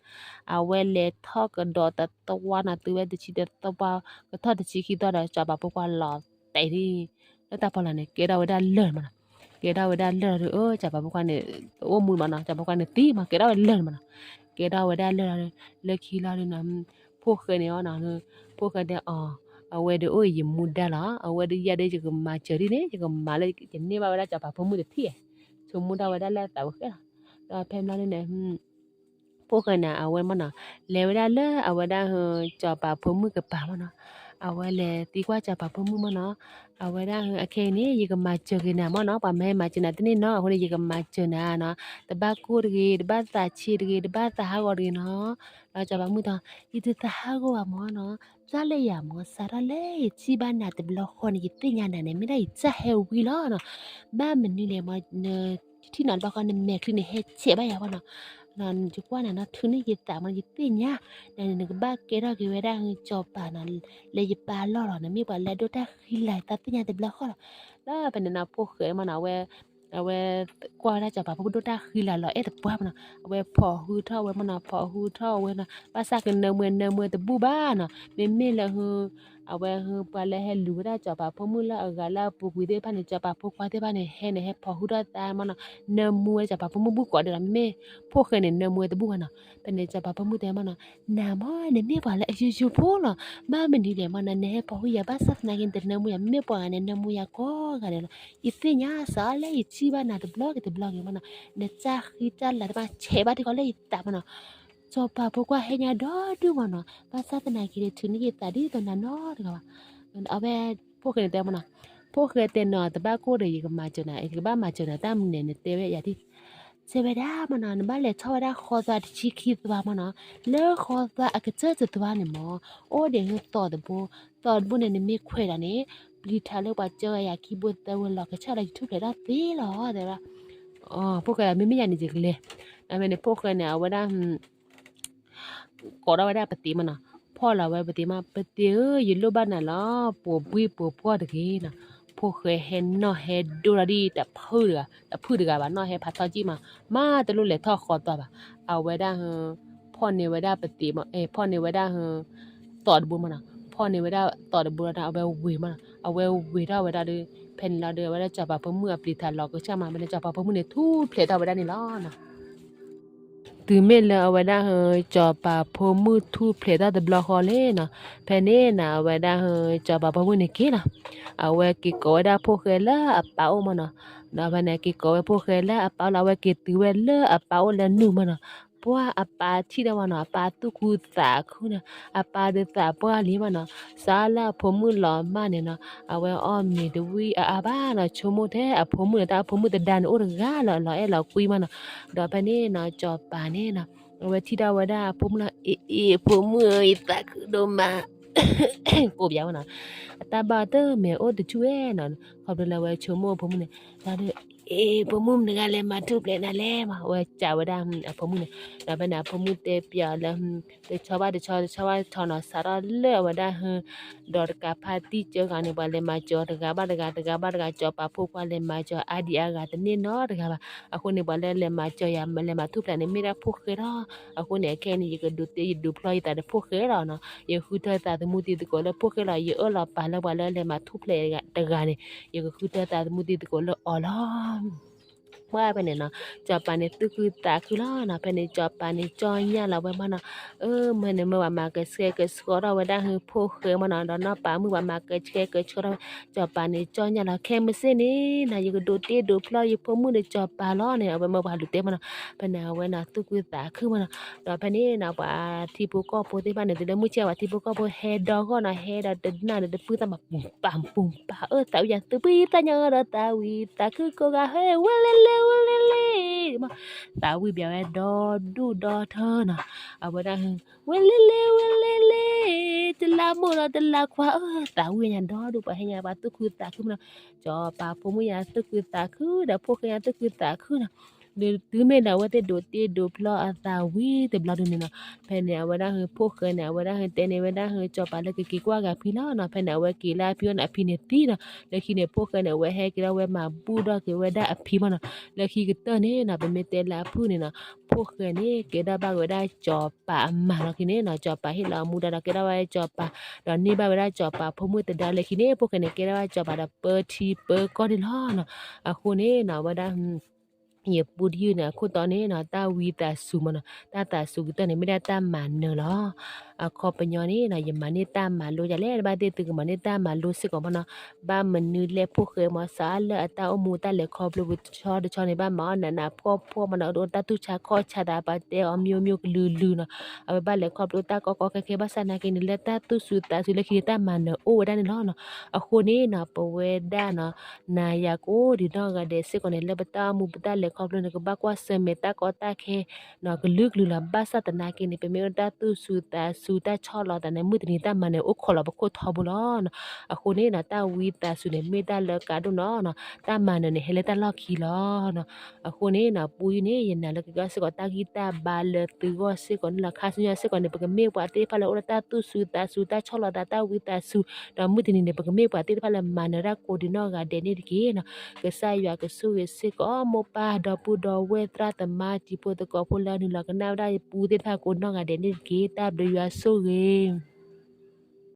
အဝဲလဲၤထီၣ်ကဒီးတသွါနီၤ တုၤဝဲတဆံတသွါ ကထီၣ်တဆံခံသွါဒီး စီၤပၤဖိခွါလီၤတဲာ်ဒ် လၢတၢ်ဖီလာ်န့ၣ် ကဲထီၣ်ဝဲဒၣ်လၢၢ်မးနီၤ. ကဲထီၣ်ဝဲဒၣ်လၢၢ်ဒီး စီၤပၤဖိခွါန့ၣ် တအိၣ်မူမးနီၤ, စီၤပၤဖိခွါန့ၣ်သံမး ကဲထီၣ်ဝဲလၢၢ်မးနီၤ. ကဲထီၣ်ဝဲဒၣ်လၢၢ်ဒီး လၢခံလီၤဒီးနီၤ ဖိၣ်ဃဲန့ၣ်အီၤနီၤ, ဖိၣ်ဃဲတဲအီၤ, အဝဲဒုးအိၣ်ယမူဒါလီၤ, အဝဲဒုးယၤဒုးယကမၤစၢၤဒ်န့ၣ် ယကမၤလၢယန့ၢ်ဘၣ်ဝဲဒၣ်စီၤပၤဖိမုၣ်တထံၣ်, ဆိကမိၣ်ဒၣ်ဝဲဒၣ်လၢအသးဝဲဃဲလီၤ. ဒီးဖဲမးန့ၣ် ဖိၣ်ဃဲန့ၣ် အဝဲမးနီၤ လဲၤဝဲဒၣ်လၢအဝဲဒၣ် စီၤပၤဖိမုၣ်ကပၤမးနီၤ. အဝဲလဲၤသံကွၢ်စီၤပၤဖိမုၣ်မးနီၤ, အဝဲဒၣ်အခဲအံၤန့ၣ် ယကမၤစၢၤက့ၤနၤမးနီၤ, ပှၤမ့ၢ်ဟဲမၤစၢၤနၤတန့ၢ်နီၤ, အဃိန့ၣ် ယကမၤစၢၤနၤနီၤ, တဘၣ်ကိၢ်တဂ့ၤ, တဘၣ်သးဆံးတဂ့ၤ, တဘၣ်သးဟးဂီၤတဂ့ၤနီၤ. ဒီးစီၤပၤမုၣ်တဲ, ယတသးဟးဂီၤဘၣ်မးနီၤ, ဘၣ်လၢယၤမး စးထီၣ်လၢယထံၣ်ဘၣ်နၤတဘျီဃီန့ၣ် ယသ့ၣ်ညါနၤန့ၣ် မ့ၢ်ဒၣ်ယတၢ်ဟဲဝံလီၤနီၤ. ဘၣ်မနုၤလဲၣ်မး န ယထံၣ်နၤတဘျီဃီ နမဲာ်ချံန့ၣ်ဟဲဆဲးဘၣ်ယၤမးနီၤ. ယကွၢ်နၤနီၤ ထုးန့ၢ်ယသးမး ယသ့ၣ်ညါ, နန့ၣ် နကဘၣ်ကဲထီၣ်က့ၤဝဲဒၣ်စီၤပၤနီၤ လၢယပၢ်လီၢ်လီၤ, နမ့ၢ်ပှၤလၢအဒိၣ်တၢ်ဃံလၤ ယသ့ၣ်ညါတဘျီဃီလီၤ. ဒီးဖဲန့ၣ်နီၤ ဖိၣ်ဃဲမးနီၤ အဝဲ အဝဲကွၢ်ဝဲဒၣ်စီၤပၤဖိမုၣ်ဒိၣ်တၢ်ဃံလၤလီၤအဲၣ်တပှၢ်မးနီၤ, အဝဲဖီၣ်ဟုထီၣ်ဝဲမးနီၤ, ဖီၣ်ဟုထီၣ်ဝဲနီၤ, ဘၣ်ဆၣ်ကနၢမူနၢမူတဘူၣ်ဘၣ်နီၤ, မ့မ့ၢ်လၢ အဝဲပှၤလၢဟဲလူၤဝဲဒၣ်စီၤပၤဖိမုၣ်လၢအဂၤလၢအပူၤကွံာ်သ့ၣ်တဖၣ်န့ၣ် စီၤပၤဖိခွါသ့ၣ်တဖၣ်န့ၣ် ဟဲန့ၣ် ဟဲဖီၣ်ဟုထီၣ်သးမးနီၤ, နၢမူဝဲစီၤပၤဖိမုၣ်ဘူၣ်ကိးဒဲးလီၤ, မ့မ့ၢ်ဖိၣ်ဃဲန့ၣ် နၢမူဝဲတဘူၣ်ဘၣ်နီၤ. ဖဲန့ၣ်စီၤပၤဖိမုၣ်တဲမးနီၤ, နၤမး နမ့ၢ်ပှၤလၢအယိယိဖိလီၤ, ဘၣ်မနုၤလဲၣ်မးနီၤ နဟဲဖီၣ်ဟုယၤ ဘၣ်ဆၣ်သနာ်က့ နတနၢမူယၤ, မ့ၢ်ပှၤဂၤန့ၣ် နၢမူယၤကိးဂၤဒဲးလီၤ. ယသ့ၣ်ညါစးလၢယထံၣ်ဘၣ်နၤတဘျီက့ၤတဘျီက့ၤမးနီၤ, နတၢ်ဃံတၢ်လၤတဖၣ်ဆဲးဘၣ်တံၢ်ဃီလၢယသးမးနီၤ. စီၤပၤဖိခွါဟဲညါဒီဒူၣ်မးနီၤ, ဘၣ်ဆၣ်သနာ်က့ ထုးန့ၢ်ယသးဒ်သိးနၤနီတဂၤဘၣ်. အဝဲ ဖိၣ်ဃဲန့ၣ်တဲမးနီၤ, ဖိၣ်ဃဲတဲနီၤ တဘၣ်ကိၢ်ဒီး ယကမၤစၢၤနၤ, ယကဘၣ်မၤစၢၤနၤတၢ်မနုၤလဲၣ် နတဲဝဲယၤဒ် တဲဝဲဒၣ်မးနီၤ, နဘၣ်လဲၤထီၣ်ဝဲဒၣ်ဃီသွါတဆံခံသွါမးနီၤ, လၢဃီသွါအကတၢၢ်တသွါန့ၣ်မး အိၣ်ဒီးသီၣ်တဘိ, သီၣ်တဘိန့ၣ် နမ့ၢ်ခွဲးဒီးန့ၣ် ပျံၤထးလၢပှၤစၢဂၤယၤခံဘိသၢဘိ လီၤကဆှၣ်ဒီး ယထူၣ်ဖျဲးထီၣ်သ့လီၤ တဲဝဲဒၣ်. ဖိၣ်ဃဲ မ့မ့ၢ်ယၤန့ၣ် ယကလဲၤ. ဖဲန့ၣ် ဖိၣ်ဃဲန့ၣ် အဝဲဒၣ် ကိးထီၣ်ဝဲဒၣ်ပသံးမးနီၤ, ဖီၣ်လီၤဝဲပသံးမး, ပသံးဧၢ, ယလိၣ်ဘၣ်နၤလီၤ, ပိာ်ဘှံးပိာ်ဖှီၣ်တဂ့ၤနီၤ. ဖိၣ်ဃဲဟဲနီၣ်ဟဲဒိၣ်ထီၣ်ဒ် တဖုတဂၤ, တဖုတဂၤဘၣ်, နီၣ်ဟဲဖးထီၣ်ကံၣ်မး, မးတလိၣ်လဲၤထီၣ်ဃီသွါဘၣ်. အဝဲဒၣ် ဖီၣ်န့ၢ်ဝဲဒၣ်ပသံးမး, ဖီၣ်န့ၢ်ဝဲဒၣ် သီၣ်တဘိမးနီၤ, ဖီၣ်န့ၢ်ဝဲဒၣ်သီၣ်တဘိလီၤဒီး အဝဲဝ့ၤမးနီၤ, အဝဲဝ့ၤထီၣ်ဝဲဒၣ်ဒီး ဖဲန့ၣ်လီၤဒီး အဝဲဒၣ်စီၤပၤဖိမုၣ်အပျံၤထးလီၤကဆှၣ်မး, ဖဲန့ၣ်စီၤပၤဖိမုၣ်န့ၣ် ထူၣ်ဖျဲးထီၣ်ဝဲဒၣ်န့ၣ်လီၤနီၤ. တုၤမ့ၢ်လၢအဝဲဒၣ် စီၤပၤဖိမုၣ်ထူၣ်ဖျဲးထီၣ်တဘျီဃီလံနီၤ, ဖဲန့ၣ်နီၤ အဝဲဒၣ် စီၤပၤဖိမုၣ်န့ၣ်က့ၤလီၤ. အဝဲက့ၤကိးဝဲဒၣ်ဖိၣ်ဃဲလၢအပၢ်အိၣ်မးနီၤ, ဒီးဖဲန့ၣ်က့ၤကိးဝဲဖိၣ်ဃဲလၢအပၢ်အိၣ်လီၤ, အဝဲက့ၤတုၤဝဲလၢအပၢ်အိၣ်လၢနုာ်မးနီၤ, ပှၢ်အပၢ်ထံၣ်ဒီးမးနီၤ, အပၢ်သူၣ်ခုသးခုနီၤ, အပၢ်ဒုးသးပှၢ်လံမးနီၤ, စးလၢအဖိမုၣ်လီၤမၢ်န့ၣ်နီၤ, အဝဲအီၣ်မ့ၤတဝံၣ်အါအါဘၣ်နီၤ, ဆိကမိၣ်ထဲအဖိမုၣ်န့ၣ် တၢ်အဖိမုၣ်သဒါန့ၣ်အိၣ်တဂၤလီၤ, လီၤအဲၣ်လီၤကွံမးနီၤ. ဒီးဖဲန့ၣ်နီၤ စီၤပၤန့ၣ်နီၤ အဝဲထံၣ်ဒၣ်ဝဲဒၣ်အဖိမုၣ်လီၤ, အ့ အ့ အဖိမုၣ်ဧၢ, ယသးခုဒိၣ်မး ကိးပယါဝဲနီၤ, အတၢ်ဘၣ်တမ့ၢ်အိၣ်တဆူၣ်ဝဲနီၤ, ခီဖျိလၢအဝဲဆိကမိၣ်အဖိမုၣ်န့ၣ်, ဒီး အ့ ဖိမုၣ်မတၤတဂၤလဲၤမၤထူၣ်ဖျဲးနၤလဲၣ်မး, အဝဲစံးဝဲဒၣ်အဖိမုၣ်န့ၣ်, ဒီးဖဲန့ၣ်အဖိမုၣ်တဲပျးအီၤလၢ တဆီဘၣ်တဆီ တဆီဘၣ်တဆီနီၤ, စးထီၣ်လၢအဝဲဒၣ် ဒီးတကးဖါတံၢ်စၢဂၤန့ၣ် ပှၤလဲၤမၤစၢၤအီၤတဂၤဘၣ်တဂၤ တဂၤဘၣ်တဂၤ, စီၤပၤဖိခွါလဲၤမၤစၢၤအါဒံအါဂၤတန့ၢ်နီတဂၤဘၣ်. အဃိန့ၣ် ပှၤလၢလဲၤမၤစၢၤယၤ လဲၤမၤထူၣ်ဖျဲးန့ၣ် မ့ၢ်ဒၣ်ဖိၣ်ဃဲလီၤ. အဃိန့ၣ် အခဲအံၤန့ၣ် ယကဒုးသ့ယဒုးဖျီယသးဒီးဖိၣ်ဃဲလီၤနီၤ, ယဃုထၢသးသမူသံသကိးလၢဖိၣ်ဃဲလီၤ, ယအၢၣ်လီၤပာ်လၢပှၤလၢလဲၤမၤထူၣ်ဖျဲးတဂၤန့ၣ် ယကဃုထၢသးသမူသံသကိးလၢအီၤလီၤ. ဝဲဖဲန့ၣ်နီၤ စီၤပၤန့ၣ်သူၣ်ခုသးခုလီၤနီၤ. ဖဲန့ၣ်စီၤပၤန့ၣ် ကၠီၣ်ညၣ်လီၤဝဲမးနီၤ. အၢ မ့ၢ်န့ၣ်မ့ၢ်ပှၤမၤကဆှဲကဆှီထီၣ်ဝဲဒၣ်ဟု ဖိၣ်ဃဲမးနီၤ, ဒီးနီၢ်ပၤမုၣ်ပှၤမၤကဆှဲကဆှီထီၣ်ဝဲ, စီၤပၤန့ၣ် ကၠီၣ်ညၣ်လီၤ. ခဲမုၢ်ဆ့ၣ်န့ၣ်နီၤ ယကဒိးတ့ဒိးဖျီယဖိမုၣ်ဒီးစီၤပၤလီၤန့ၣ် အဝဲမ့ၢ်ပှၤလူၤတဲမးနီၤ. ဖဲန့ၣ် အဝဲန့ၣ် သူၣ်ခုသးခုမးနီၤ. ဒီးဖဲန့ၣ်နီၤ ပှၤထံဖိကီၢ်ဖိသ့ၣ်တဖၣ်န့ၣ် တုၤလၢမုၢ်ဆ့ၣ် ပှၤထံဖိကီၢ်ဖိဟဲဒီဂီၢ်နီၤ, ဟဲဒီးတနၢ်ဒီးတပုၢ်သၣ်မး ပူၤပာ်ပူၤပာ်, အၢ သးဝံၣ်ယၤသူၣ်ဖှံသးညီဒီးသးဝံၣ်သးခုကိးဂၤဟဲ ဝဲလဲလဲဝဲလဲလဲ သးဝံၣ်ဘၣ်ဝဲဒီဒူၣ်ဒီထၢနီၤ. အဝဲဒၣ် ဝဲလဲလဲဝဲလဲလဲ တလးမိၢ်ဒီးတလးခွါ အၢ သးဝံၣ်ညါဒီဒူၣ် ပှၤဟဲညါပှၤသူၣ်ခုသးခုမးနီၤ. စီၤပၤဖိမုၣ်ညါသူၣ်ခုသးခုဒီး ဖိၣ်ဃဲညါသူၣ်ခုသးခုနီၤ. တုၤမ့ၢ်ဒီးအဝဲသ့ၣ်ဒိးတ့ဒိးဖျီအသးဝံၤတဘျီဒုန့ၣ်နီၤ, ဖဲန့ၣ် အဝဲဒၣ်ဟု ဖိၣ်ဃဲန့ၣ် အဝဲဒၣ်ဟု တဲန့ၢ်ဝဲဒၣ်ဟု စီၤပၤလၢကက့ၤကွၢ်က့ၤအဖံလီၤနီၤ. ဖဲန့ၣ် အဝဲက့ၤလၢအဖံအအိၣ်န့ၣ် အဖံန့ၣ်သံနီၤ. လၢခံန့ၣ် ဖိၣ်ဃဲန့ၣ် အဝဲဟဲက့ၤဒီး အဝဲမၤဘူၣ်ထီၣ်က့ၤဝဲဒၣ်အဖံမးနီၤ. လၢခံကတၢၢ်န့ၣ်နီၤ ပမ့ၢ်တဲလၢအဖုၣ်န့ၣ်နီၤ, ဖိၣ်ဃဲန့ၣ် ကဲထီၣ်ဘၣ်က့ၤဝဲဒၣ်စီၤပၤအမါလီၤ. လၢခံန့ၣ်နီၤ စီၤပၤဟ့ၣ်လီၤအမူဒါဒီး ကဲထီၣ်ဘၣ်ဝဲစီၤပၤ, ဒီးန့ၢ်ဘၣ်ဝဲဒၣ်စီၤပၤဖိမုၣ်သဒါ. လၢခံန့ၣ် ဖိၣ်ဃဲန့ၣ် ကဲထီၣ်ဘၣ်စီၤပၤဒီးပၢထံပၢကီၢ်န့ၣ်လီၤနီၤ. အဃိန့ၣ်နီၤ အဝဲဒၣ် ယပူတယုၢ်န့ၣ် အခိၣ်တီန့ၣ်နီၤ တၢ်ဝံသးစူၤမးနီၤ, တၢ်သးစူၤကတၢၢ်န့ၣ် မ့ၢ်ဒၣ်တၢ်မၤနၢၤလီၤ. အခီပညီန့ၣ်နီၤ ယမၤန့ၢ်တၢ်မၤလိယၤလဲၣ်, ဘၣ်သ့ၣ်သုကမၤန့ၢ်တၢ်မၤလိစ့ၢ်ကီးမးနီၤ. ဘၣ်မနုၤလဲၣ် ဖိၣ်ဃဲမး စးလၢအတၢ်အိၣ်မူတၢ်လဲၤခီဖျိပူၤတဆီတဆီန့ၣ် ဘၣ်မၤအီၣ်နးနးဖှီၣ်ဖှီၣ်မးနီၤ, အိၣ်တၢ်သူၣ်ဆါခီၣ်ဆါသး ပှၤတဲအီၤ မျိုးမျိုး ကလုာ်လုာ်နီၤ. အဝဲဘၣ်လဲၤခီဖျိတၢ်ကီကီခဲခဲ ဘၣ်ဆၣ်သနာ်က့န့ၣ် လၢတၢ်သူၣ်စူၤသးစူၤလၢခံန့ၣ် တၢ်မၤနၢၤအိၣ်ဝဲဒၣ်န့ၣ်လီၤနီၤ. အဃိန့ၣ်နီၤ ပဝဲဒၣ်နီၤ နၤယၤကိးဒံးနီၢ်ဂၤဒဲးစ့ၢ်ကီးန့ၣ် လၢပတၢ်အိၣ်မူပတၢ်လဲၤခီဖျိန့ၣ် ကဘၣ်ကွၢ်ဆၢၣ်မဲာ်တၢ်ကီတၢ်ခဲ နီၤ ကလုာ်ကလုာ်လီၤ. ဘၣ်ဆၣ်သနာ်က့န့ၣ် ပမ့ၢ်အိၣ်ဒီးတၢ်သူၣ်စူၤသးစူၤ တၢ်ဆီၣ်လီၤသးန့ၣ် မုၢ်တနံၤတၢ်မၤနၢၤအိၣ်ခိးလီၤပခိၣ်ထီဘိလီၤနီၤ. အဃိန့ၣ်နီၤ တၢ်ဝံသးစူၤန့ၣ် မ့ၢ်တၢ်လၢကါဒိၣ်နီၤနီၤ, တၢ်မၤနၢၤန့ၣ် ဟဲလၢတၢ်လီၢ်ခံလီၤ. အဃိန့ၣ်နီၤ ပူယုၢ်န့ၣ် ယနာ်လၢကကဲထီၣ်စ့ၢ်ကီးတၢ်ဂံၢ်တၢ်ဘါလၢသုဂီၢ်စ့ၢ်ကီးန့ၣ်လီၤ. ခါဆူညါစ့ၢ်ကီးန့ၣ် ပကမ့ၢ်ပှၤသ့ၣ်တဖၣ်လၢအိၣ်ဒီးတၢ်သူၣ်စူၤသးစူၤ တၢ်ဆီၣ်လီၤသး တၢ်ဝံသးစူၤ, ဒီးမုၢ်တနံၤန့ၣ် ပကမ့ၢ်ပှၤသ့ၣ်တဖၣ်လၢမၤနၢၤတၢ်ကိးဒံးနီၢ်ဂၤဒဲးန့ၣ်တက့ၢ်နီၤ. ကစၢ်ယွၤကဆိၣ်ဂ့ၤစ့ၢ်ကီး မိၢ်ပၢ်ဒီပုၢ်ဒီဝဲၢ် သရၣ်သမါ တံၤဖိသကိးဖိလၢနုာ်လီၤကနၣ်ဝဲဒၣ်ယပူသ့ၣ်တဖၣ် ကိးနီၢ်ဂၤဒဲးန့ၣ်တက့ၢ်. တၢ်ဘျုးယွၤဆိၣ်ဂ့ၤ